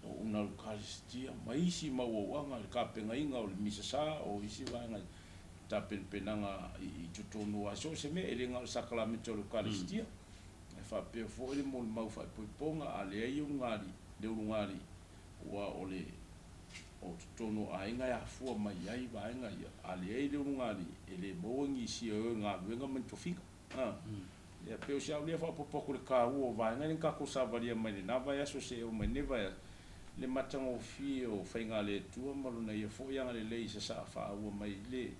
auauna a le Eukalisitia ma isi mau auaga, le tapenaina o le Misa Sa, o isi vaega tapenapenaga i totonu o so o se mea, e le na o le sakalameta o le Eukalisitia, ae faapea foi le molimau faaipoipoga, a leai le ulugalii, aua o le o totonu o aiga e afua mai ai vaega ia, a leai le ulugalii, e le maua nisi e o i galuega ma ni tofiga. Ia, pei o si au lea faaopoopo atu i le taua o vaega ia na tatou savalia mai lena vaiaso seia oo mai lenei vaiaso, le matagofie o faiga a le Atua ma Lona Ia foi agalelei i sasaa faaua mai le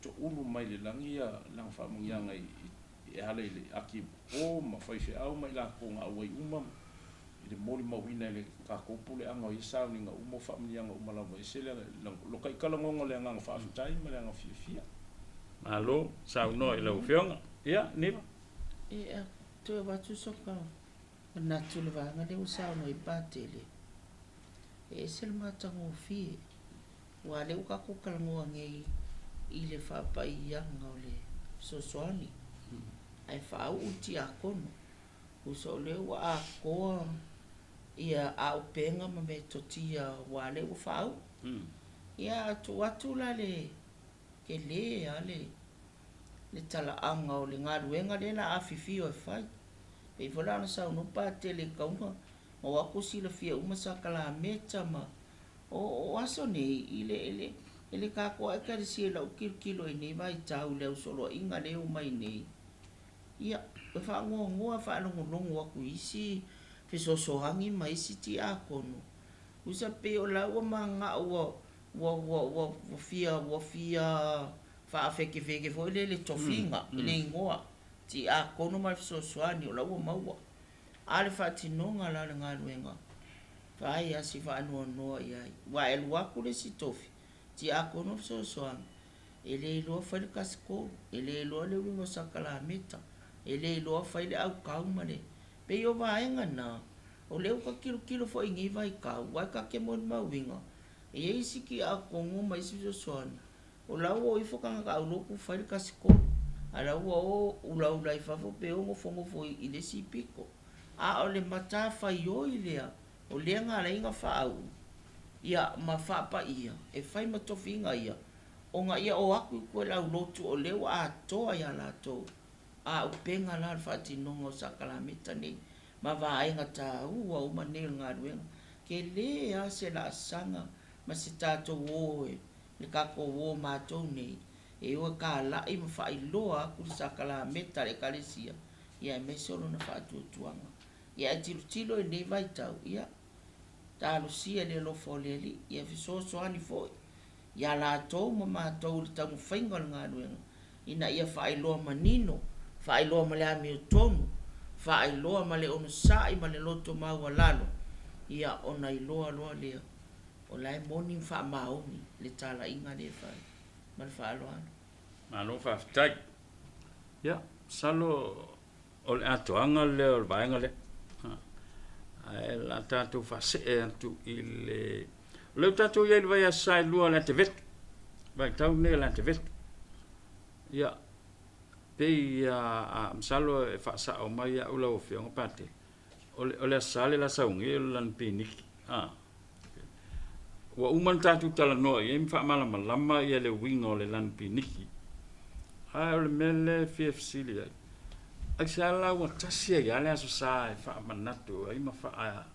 toulu mai le lagi ia Lana faamanuiaga e ala i le ati o ma faifeau ma i latou na auai uma i le molimauina e le tatou puleaga o ia sauniga uma o faamanuiaga uma lava. E ese le lotaitalagoga o le agaga faafetai ma le agaga fiafia. Malo saunoa i lau Afioga. Ia, Niva. Ia, toe avatu soka manatu i le vaega lea ua saunoa ai Patele. E ese le matagofie, aua lea ua tatou talanoa nei i le faapaiaga o le fesoasoani, ae faauu le tiakono. Tusa o lea ua atoa ia auupega ma metotia aua lea ua faauu. Ia a tuu atu la le tele lava le le talaaga o le galuega lea la afifio e fai. Pei foi la ona saunoa Patele i tauga ma o atu silafia uma sakalameta ma o o aso nei i le i le i le tatou Ekalesia i lau tilotilo i nei vaitau i le ausoloaiga lea e omai nei, Ia, e faanoanoa e faalogologo atu i isi fesoasoani ma isi tiakono, tusa pei o la ua mananao ua, ua, ua, ua, ua fia, ua fia faafekefeke foi lele i le tofiga, i le igoa, tiakono ma le fesoasoani o la ua maua. A o le faatinoga la o le galuega, fai lava si faanoanoa i ai, aua e alu atu le isi tofi, tiakono fesoasoani, E le iloa fai le kasikolu, e le iloa le uiga o sakalameta, e le iloa fai le aukau ma le. Pei o vaega na, o lea ua ta tilotilo foi i nei vaitau, aua e ta te molimauina, e i ai isi tiakono ma isi fesoasoani, o la ua o ifo tagata aulotu fai le kasikolu, a o la ua o ulaula i fafo pe o nofonofo i le isi pito. A o le matafaioi lea, o lea na ala ai ona faauu, ia ma faapaia, e fai ma tofiga ia, ona ia o atu i tua i le aulotu o lea ua atoa ia latou auupega la o le faatinoga o sakalameta nei ma vaega taua uma nei o le galuega. Tele lava se laasaga ma se tatou o e le tatou o matou nei e o e talai ma faailoa atu le sakalameta a le Ekalesia ia aemaise o lona faatuatuaga. Ia ae tilotilo i lenei vaitau, ia talosia i le alofa o le Alii, ia fesoasoani foi ia latou ma matou i le taumafaiga o le galuega, ina ia faailoa manino, faailoa ma le amiotonu, faailoa ma le onosai ma le loto maualalo, ia ona iloa loa lea o la e moni ma faamaoni le talaiga lea e fai. Ma le faaaloalo. Malo faafetai. Ia, masalo o le atoaga lea o le vaega lea. Ae o le a tatou faasee atu i le... O lea ua tatou i ai i le vaiaso saelua o le atevetu, vaitau lenei o le atevetu. Ia, pei a, masalo e faasao mai au lau Afioga Patele, o le, o le Aso Sa le la sau nei o le lanu piniki. A. Ua uma ona tatou talanoa i ai ma faamalamalama ia le uiga o le lanu piniki. Ae o le mea lea e fia fesili ai, aisea la ua tasi ai lava le Aso Sa e faamanatu ai ma faa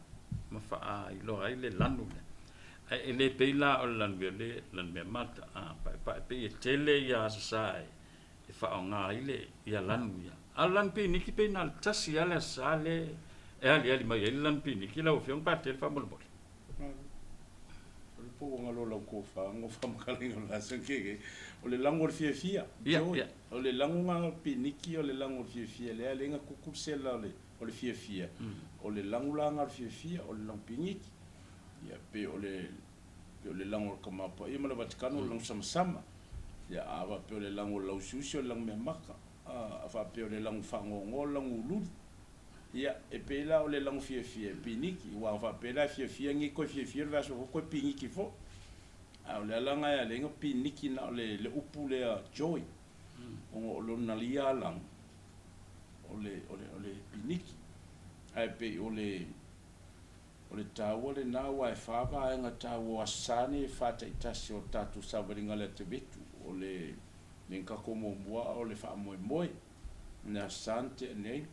ma faailoa ai le lanu lea? Ae e le pei la o le lanu viole, lanu meamata, a, paepae, pei e tele ia Aso Sa e e faaaoga ai le ia lanu ia. A o le lanu piniki pei na o le tasi lava le Aso Sa lea e aliali mai ai le lanu piniki lau Afioga Patele faamolemole. O le pou anga loa lau tofa ngo faamatalaina o le aso keke o le lago o le fiafia joy o le lago ga piniki o le lago o le fiafia lea lea na kuku le sela o le o le fiafia o le lago la ga o le fiafia o le lago piniki ia pe o le pe o le lago o le Tama Paia ma le Vatikano o le lago samasama ia a faapea o le lago o le lausiusi o le lago meamaka a faapea o le lago fagogoa o le lago ululi. Ia, e pei la o le lago fiafia e piniki, aua a faapea la e fiafia nei toe fiafia le vaiaso fou toe piniki foi. A o le ala lena e ala ai ona piniki na o le le upu lea joy, ona o lona ia lago o le o le o le piniki. Ae pei o le o le taua lena aua e fa vaega taua o Aso Sa nei e fa taitasi o le tatou savaliga i le Atevetu, o le le tatou muamua o le faamoemoe. I le Aso Sa na tea nei,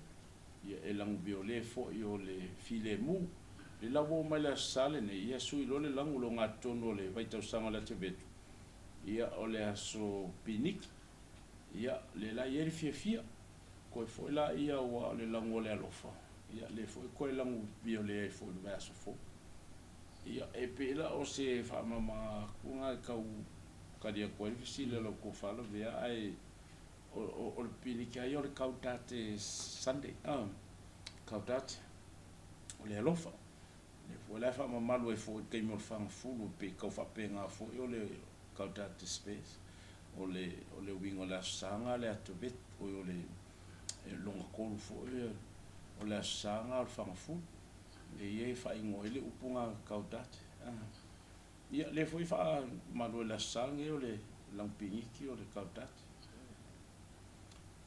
ia e lagu viole foi o le filemu. Le la ua oo mai le Aso Sa lenei, ia sui loa le lagu o le ogatotonu o le vaitausaga o le Atevetu, ia o le aso piniki. Ia, lea la e i ai le fiafia. Toe foi laia aua o le lagu o le alofa, ia lea foi e toe lagu viole ai foi i le vaiaso fou. Ia, e pei la o se faamama atu lena e tau tali atu ai le fesili a lau tofa Lavea, ae o le piniki lava ia o le Gaudete Sunday, Gaudete, o le alofa. Lea foi la e faamamalu ai foi i le taimi o le fagafulu, e pei e tau faapena foi o le Gaudete Spes, o le, o le uiga o le Aso Sa lena o le Atovet, oi o le lona tolu foi o le Aso Sa lena o le fagafulu, lea e faaigoa ai le upu lena Gaudete. Ia, lea foi e faamamalu ai i le Aso Sa lenei o le lagupigiki o le Gaudete.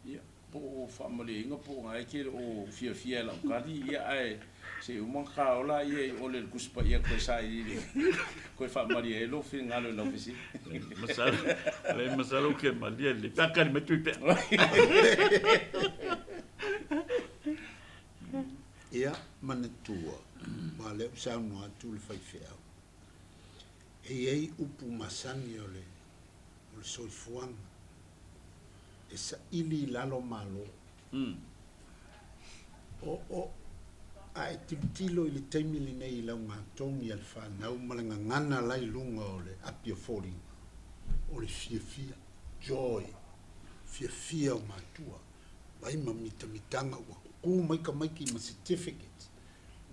Ia, po o faamalieina po o na e te le o fiafia i lau tali, ia ae se i uma ona ta ola ia i ole i le Tusi Paia toe sailiili toe faamalie ai lou finagalo i lau fesili. Masalo, le masalo ou te malie lelei pe a tali mai Tuipea. Ia, manatua, aua o lea ua saunoa atu le faifeau, e i ai upu masani o le o le soifuaga e saili i lalo Malo. O, o, a e tilotilo i le taimi lenei i laugatogi a le fanau ma le gagana la i luga o le api o foliga, o le fiafia, joy, fiafia o matua, vai ma mitamitaga ua tutu mai tamaiti ma certificates,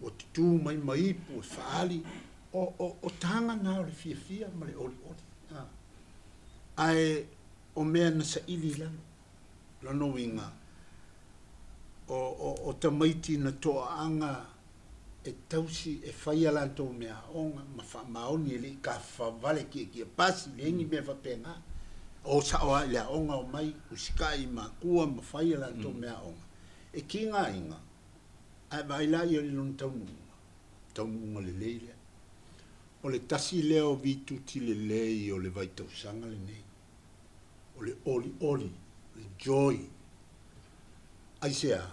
ua tutu mai ma ipu e faaali, o, o, o taga na o le fiafia ma le olioli. A. Ae o mea na saili i lalo. Lona uiga, o, o, o tamaiti na toaaga e tausi e fai a latou meaaoga ma faamaoni e le i tafafavale kiekie pasi, leai ni mea faapena. O sao lava i le aoga omai usitai i matua ma fai a latou meaaoga. E tigaina, ae vaai laia i lona taunuuga, taunuuga lelei lea. O le tasi lea o vituti lelei o le vaitausaga lenei, o le olioli, le joy. Aisea?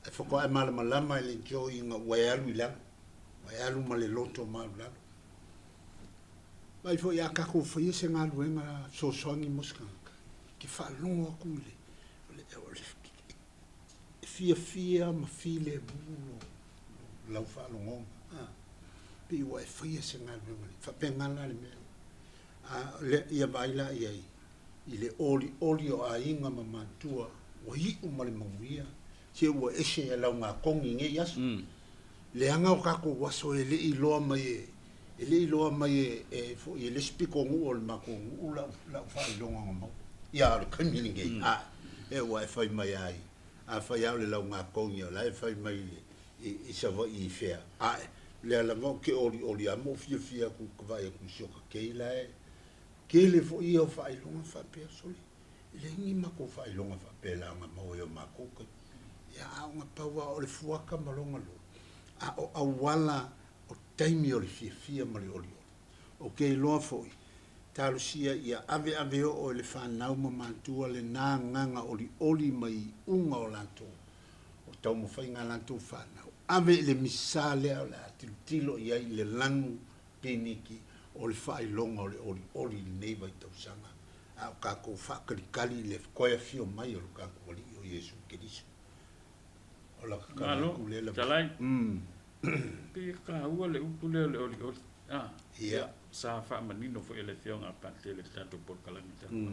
E faatoa e malamalama i le joy ina ua e alu i lalo, ua e alu ma le loto maualalo. Vaai foi a tatou faia se galuega fesoasoani mo se tagata, e te faalogo atu i le, o le, e fiafia ma filemu lo, lau faalogoga. A, pei ua e faia se galuega lelei. Faapena la le mea. A, le, ia vaai la i ai i le olioli o aiga ma matua ua iu ma le manuia, se ua ese e laugatogi i nei aso. Leaga o tatou aso e le i iloa mai e, e le i iloa mai e, e foi e le isi pitonuu o le matou nuu lau, lau faailoga na maua. Ia, o le taimi lenei, a, e ua e fai mai ai, afai lava o le laugatogi o la e fai mai i le, i, i Savaii i fea, ae, lea lava ou te olioli lava ma ou fiafia atu ou te vaai atu i si ota kei la e tele foi ia o faailoga faapea, sole, e leai ni matou faailoga faapea na maua i o matou taimi. Ia, a o na pau lava o le fuata ma lona lua, a o auala o. taimi o le fiafia ma le olioli. Ou te iloa foi, talosia ia aveave oo e le fanau ma matua lena agaga olioli ma iuga o latou o taumafaiga a latou fanau. Ave i le misa lea o le a tilotilo i ai i le lanu piniki o le faailoga o le olioli i lenei vaitausaga, a o tatou faatalitali i le toe afio mai o lo tatou Alii o Iesu Keriso. O laka tala atu lea lava. Malo, fetalai. Pei e taua le upu lea o le olioli. A, Ia. Sa faamanino foi e le Afioga a Patele i le tatou polokalame talu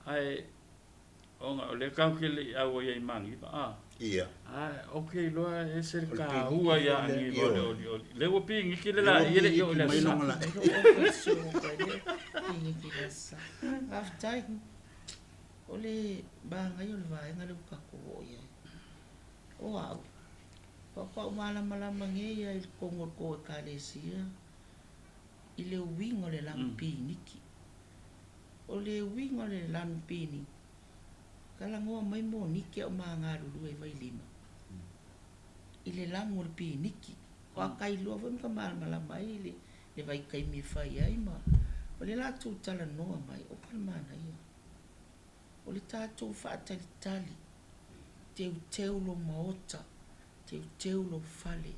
ai. Ae ona o lea tatou te le i auai ai i Magiva, a. Ia. Ae ou te iloa e ese le O le piniki taua foi ia lea, Aniva o le ioe. olioli. Lea ua piniki le Lea ua laei e le i oo i piniki le mai aso Sa. lona laei. Piniki i le aso Sa. Faafetai. O le manaia o le vaega lea ua tatou oo i ai. O au, faatoa ou malamalama nei lava i totonu o le tou Ekalesia i le uiga o le lanu piniki. O le uiga o le lanu piniki, talanoa mai Moniki a o ma galulue i Vailima i le lanu o le piniki. Faatoa ta iloa foi ma ta malamalama ai i le vaitaimi e fai ai ma o le latou talanoa mai, oka le manaia. O le tatou faatalitali, teuteu lou maota, teuteu lou fale,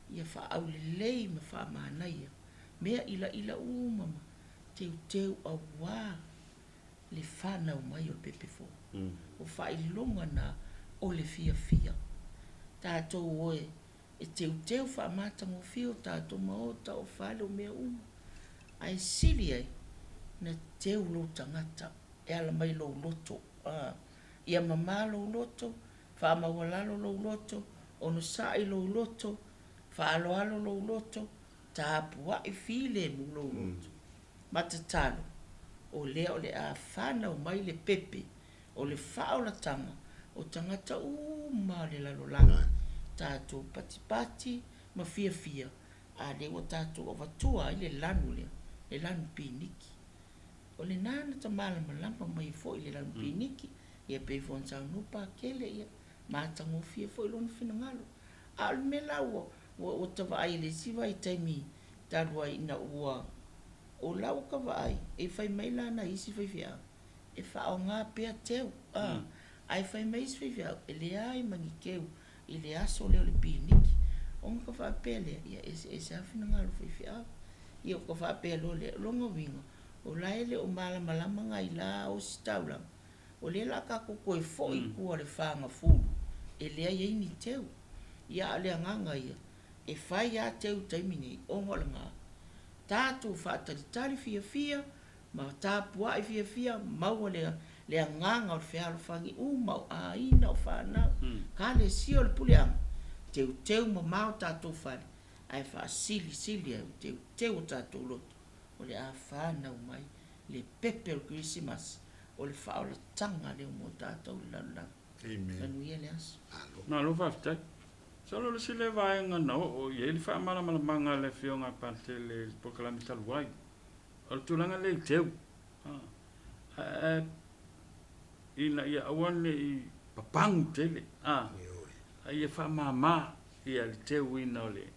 ia faaaulelei ma faamanaia mea ilaila uma ma teuteu auā le fanau mai o le pepe fou. O faailoga na o le fiafia. Tatou o e E teuteu faamatagofie o tatou maota, o fale, o mea uma, ae sili ai na teu lou tagata e ala mai lou loto. A, ia mamā lou loto, faamaualalo lou loto, onosai lou loto, faaaloalo lou loto, tapuai filemu lou loto, ma tatalo, o lea o le a fanau mai le pepe o le faaolataga o tagata uma o le lalolagi, tatou patipati ma fiafia, a lea ua tatou avatua ai le lanu lea, le lanu piniki. O lena na ta malamalama mai ai foi i le lanu piniki, ia pei foi ona saunoa Pakele, ia matagofie foi lona finagalo. A o le mea la ua, ua, ua ta vaai i le isi vaitaimi talu ai ina ua, o la ua ta vaai, e fai mai la nai isi faifeau, e faaaoga pea teu, a, ae fai mai isi faifeau, e leai ma ni teu i le aso lea o le piniki. Ona ka faapea lea, ia eseese lava finagalo o faifeau. Ia ona ka faapea loa lea, o lona uiga, o la e le o malamalama nai la ositaulaga, o lea o le a tatou toe foi i tua i le fagafulu e leai ai ni teu. Ia a o le agaga ia, e fai lava teu i le taimi nei, ona o lena, tatou faatalitali fiafia, Ma tapuai fiafia maua le le agaga o le fealofani uma o aiga o fanau, kalesia o le puleaga, teuteu mamao tatou fale ae faasilisili ai ua teuteu o tatou loto o le a fanau mai le pepe o le Kerisimasi o le faaolataga lea mo tatou i le lalolagi. Manuia le aso. Malo faafetai. Masalo o le isi lea vaega na oo i ai le faamalamalamaga a le Afioga a Patele i le polokalame talu ai. O le tulaga lea i teu, ae ina ia aua ne i papagu tele, a ia faamama ia le teuina o le...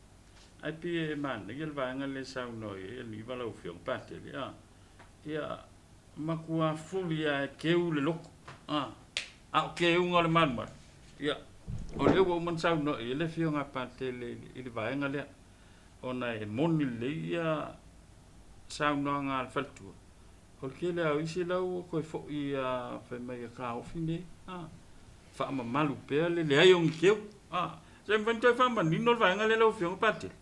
Ae pei e manaia le vaega lea e saunoa i ai Aniva lau Afioga Patele, a, ia matua fuli lava e teu le loto, a, a o teuga o le malumalu, ia, o lea ua uma ona saunoa i ai le Afioga a Patele i le vaega lea, ona e moni lelei ia saunoaga a le faletua, o le tele lava o isi la ua toe foi lava fai mai e taofi mea ia, a, faamamalu pea le leai o ni teu, a. Se mafai ona toe faamanino le vaega lea lau Afioga Patele?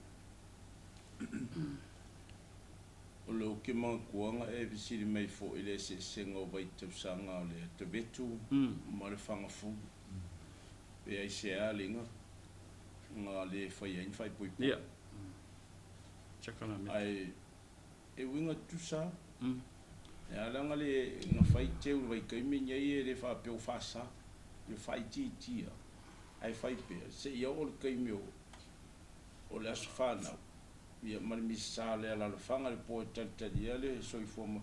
O le ou te manatua na e fesili mai foi i le eseesega o vaitausaga o le Atavetu ma le Fagafulu, pe aisea le iga na le faia ai ni faaipoipoga. Ia. Sakalameta. Ae e uiga tutusa lava. E ala ona le na fai teu i le vaitaimi lenei e le faapea ua faasa, ia faaitiitia ae fai pea seia oo i le taimi o le aso fanau ia ma le misa le alalafaga le po e talitalia le soifua ma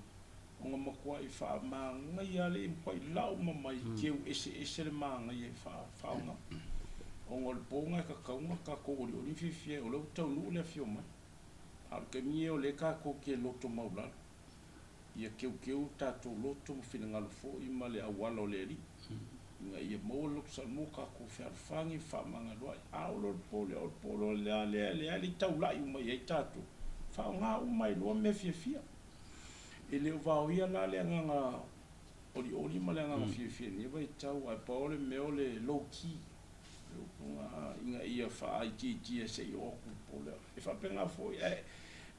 ona matuai faamanaia lava le matuai lau ma mai teu eseese le manaia e faaaoga ona o le po lena e tatau ona tatou olioli ma fiafia ai o lea ua taunuu le afio mai. A o le taimi lenei o lea tatou te loto maualalo, ia teuteu o tatou loto ma finagalo foi ma le auala o le Alii, ina ia maua le loto saoloto, tatou fealofani, fefaamagaloai. A oo loa i le po lea, o le po loa lea lea e le i taulai uma i ai tatou, faaaoga uma ai loa mea fiafia. E le o vaoia la le agaga olioli ma le agaga fiafia i lenei vaitau, ae pau o le mea o le low key, le upu lena, ina ia faaitiitia se i oo atu i le po lea. E faapena foi, ae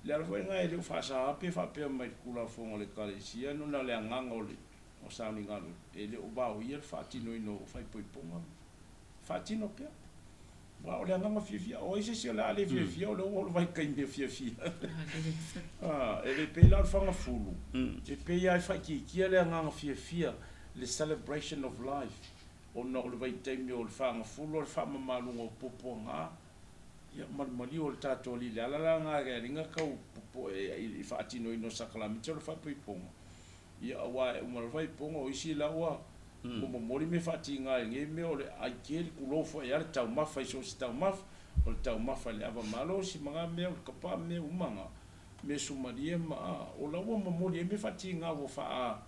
o le ala foi lena e le o faasaoa pe faapea mai i le Tulafono a le Ekalesia, ona o le agaga o le sauniga e le o vaoia le faatinoina o faaipoipoga. Faatino pea. Aua o le agaga fiafia, o ai se isi o le a le fiafia o lea ua oo le vaitaimi e fiafia. E le pei la o le fagafulu, e pei lava e faaitiitia le agaga fiafia, le celebration of life, ona o le vaitaimi o le fagafulu o le faamamaluga o puapuaga, ia ma le maliu o le tatou Alii. Le ala la lena e ala ai ona tau popoe i le faatinoina o sakalamiti o le faaipoipoga, Ia aua e uma loa le faaipoipoga o isi la ua momoli mea faatiga i lenei mea o le ai tele, tulou foi a le taumafa i so o se taumafa, o le taumafa i le ava malosi ma na mea, o le kapa mea uma na, mea sumalie ma a, o la ua momoli ai mea faatiga ua faa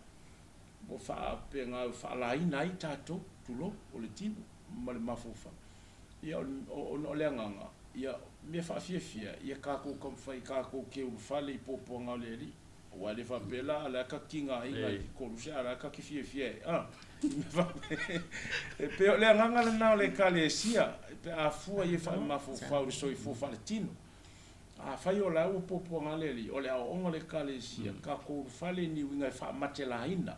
ua faapena ua faalaina ai tatou, tulou, o le tino ma le mafaufau. Ia ona o le agaga, ia mea faafiafia, ia tatou taumafai tatou te ulufale i puapuaga o le Alii. Aua e le faapea la a o la e ta te tigaina i Koluse a o la e ta te fiafia ai a. E pei o le agaga lena o le Ekalesia pe a fua i e faamafaufau i le soifua faaletino. Afai o la ua puapuaga le Alii, o le aoaoga o le Ekalesia, tatou ulufale i ni uiga e faamatelaina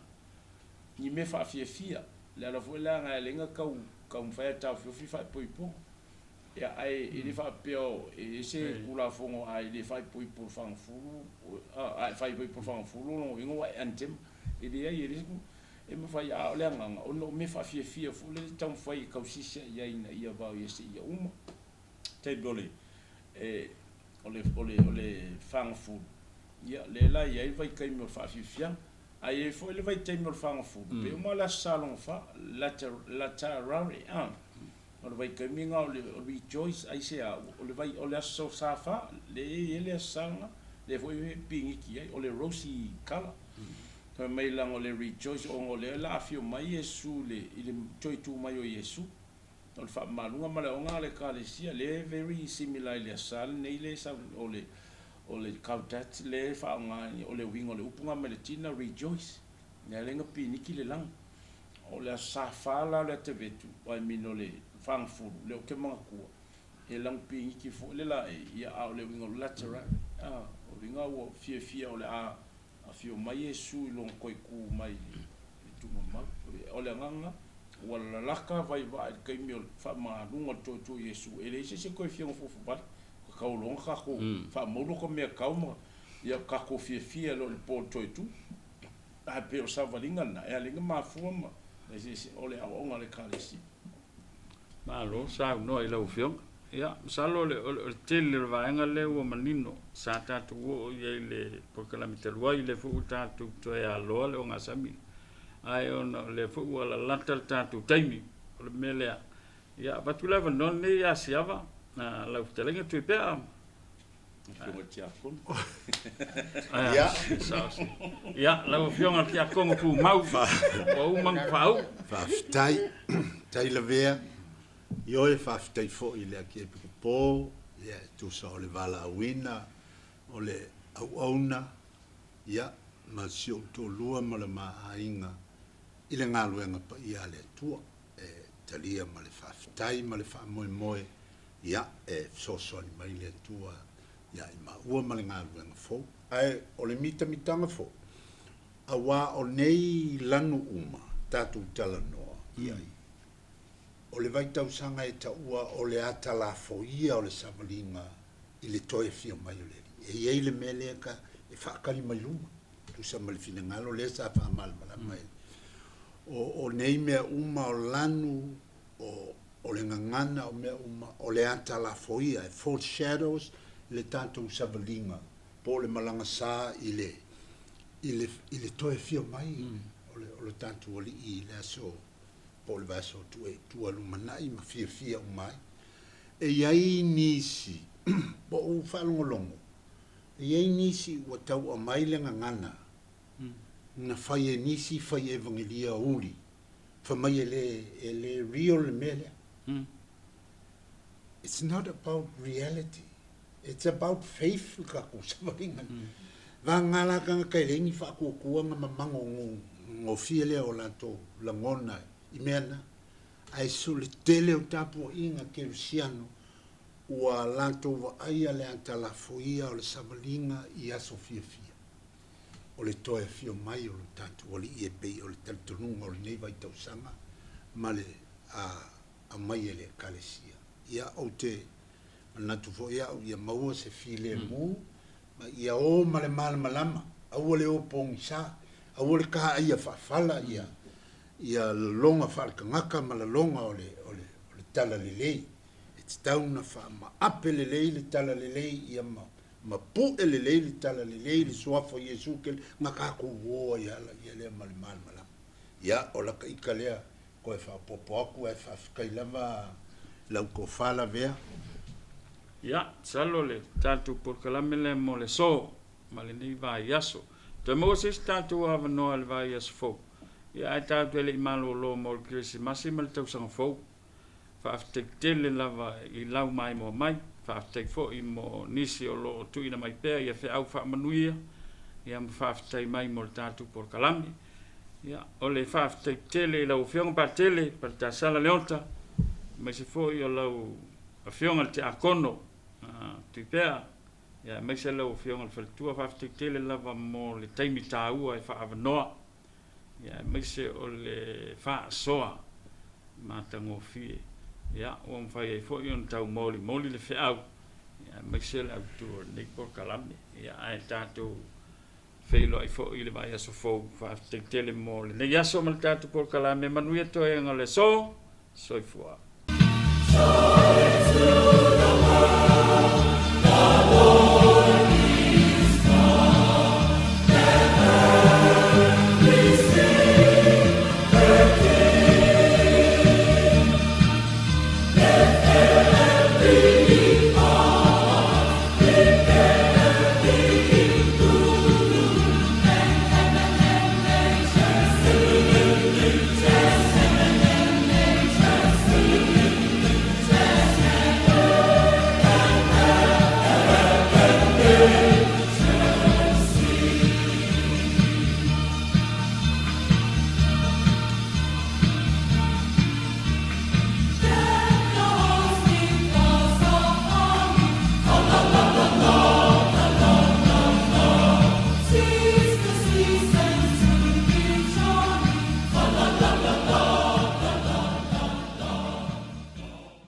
ni mea faafiafia. O le ala foi lea e ala ai ona tau taumafai e taofiofi faaipoipoga. Ia, ae e le faapea e i ai se Tulafono a e le faaipoipo i le fagafulu, a e faaipoipo i le fagafulu o lona uiga ua e anatema. E leai, e leai se e mafai, a o le agaga, ona o mea faafiafia foi lele e taumafai e tausisia i ai ina ia vaoia seia uma. Taimi o le, o le, o le, o le fagafulu, ia, lea la e i ai le vaitaimi o le faafiafiaga. Ae i ai foi le vaitaimi o le fagafulu, pei uma lava le Aso Sa lona fa, laterare, a. O le vaitaimi lena o le rejoice aisea? O le vai o le aso sa fa lea e i ai le aso sa lena lea foi e piniki ai o le rosy colour. Fai mai leaga o le rejoice ona o lea o le a afio mai Iesu i le toe tu mai o Iesu. O le faamamaluga ma le aoga a le Ekalesia lea e very similar i le aso sa lenei lea e sau o le o le Caudat lea e faaaoga o le uiga o le upu lena mai le Tina rejoice lea la e piniki le lagi. O le aso sa fa la o le atevetu, I mean o le fagafulu, lea ou te manatua, he lagu piniki foi le laei, ia a o le uiga o le laterale, a, o le uiga ua fiafia o le a afio mai Iesu i lona toe tu mai i le tumamau. O le agaga, ua lalaka vaivaa i le taimi o le faamamaluga o le toe tu o Iesu, e leai se isi e toe fia nofonofo vale, ua tau loa ona tatou faamau lota mea tau ma ia tatou fiafia loa i le po o le toe tu. Ae pei o le savaliga lena e ala ai ona mafua ma eseese o le aoaoga a le Ekalesia. Malo saunoa i lau Afioga. Ia, masalo o le, o le tele o le vaega lea ua manino sa tatou oo i ai i le polokalame talu ai, lea foi ua tatou toe aloa le ogasami, ae ona o lea foi ua lalata le tatou taimi, o le mea lea. Ia, avatu le avanoa lenei ia Asiava, lau fetalaiga Tuipea. Afioga i le Tiakono. Ia. Ia, lau Afioga i le Tiakono Tumau, ua uma ona faauu. Faafetai. Tai lavea. Ioe, faafetai foi i le Akiepikopo, ia, e tusa o le valaauina, o le auauna, ia, ma si ou toalua ma le ma aiga i le galuega paia a le Atua. E talia ma le faafetai ma le faamoemoe, ia, e fesoasoani mai le Atua iā i maua ma le galuega fou. Ae o le mitamitaga foi, auā o nei lanu uma tatou talanoa i ai, o le vaitausaga e taua o le atalafoia o le savaliga i le toe afio mai o le Alii. E i ai le mea lea ka e faakali mai luma, tusa ma le finagalo lea sa faamalamalama e o, o nei mea uma o lanu, o, o le gagana, o mea uma, o le ata lafoia, e foreshadows le tatou savaliga po o le malaga sa i le, i le, i le toe afio mai o le, o le tatou Alii i le aso, po o le vaiaso atu e tua lumanai ma fiafia uma ai. E i ai nisi, po o ua faalogologo, e i ai nisi ua tau aumai le gagana na fai e nisi fai evagelia uli, fai mai e le, e le real le mea lea. It's not about reality, it's about faith le tatou savaliga. Vagana la tagata e leai ni faatuatuaga ma magogofie lea o latou lagona i mea na. Ae so le tele o tapuaiga kerisiano ua latou vaaia le atalafoia o le savaliga i aso fiafia o le toe afio mai o lo tatou Alii e pei o le talitonuga o lenei vaitausaga ma le aumai e le Ekalesia. Ia, ou te manatu foi au ia maua se filemu ma ia o ma le malamalama, aua le o pogisa, aua le kaaia faafala ia ia laloga faaletagata ma laloga o le o le o le talalelei. E tatau ona faamaape lelei le talalelei ia ma mapue lelei le talalelei le suafa o Iesu Kele na tatou o ai ala ia lea ma le malamalama. Ia, o lata ita lea Toe faaopoopo atu ae faafetai lava lau tofa Lavea. Ia, masalo le tatou polokalame lea mo le aso ma lenei vaiaso. Toe maua se isi tatou avanoa i le vaiaso fou. Ia, ae tatou te le i malolo mo le Kerisimasi ma le tausaga fou. Faafetai tele lava i lau maimoa mai. Faafetai foi mo nisi o lo o tuuina mai pea ia feau faamanuia, ia ma faafetai mai mo le tatou polokalame. Ia, o le faafetai tele i lau Afioga Patele Paletasala Leota, aemaise foi o lau Afioga i le Tiakono Tuipea, ia aemaise lau Afioga i le Faletua. Faafetai tele lava mo le taimi taua e faaavanoa, ia aemaise o le faasoa matagofie. Ia, ua mafai ai foi ona tau molimoli le feau, ia aemaise le autu o lenei polokalame. Ia, ae tatou feiloai foi i le vaiaso fou. Faafetai tele mo lenei aso ma le tatou polokalame. Manuia toega o le aso. Soifua.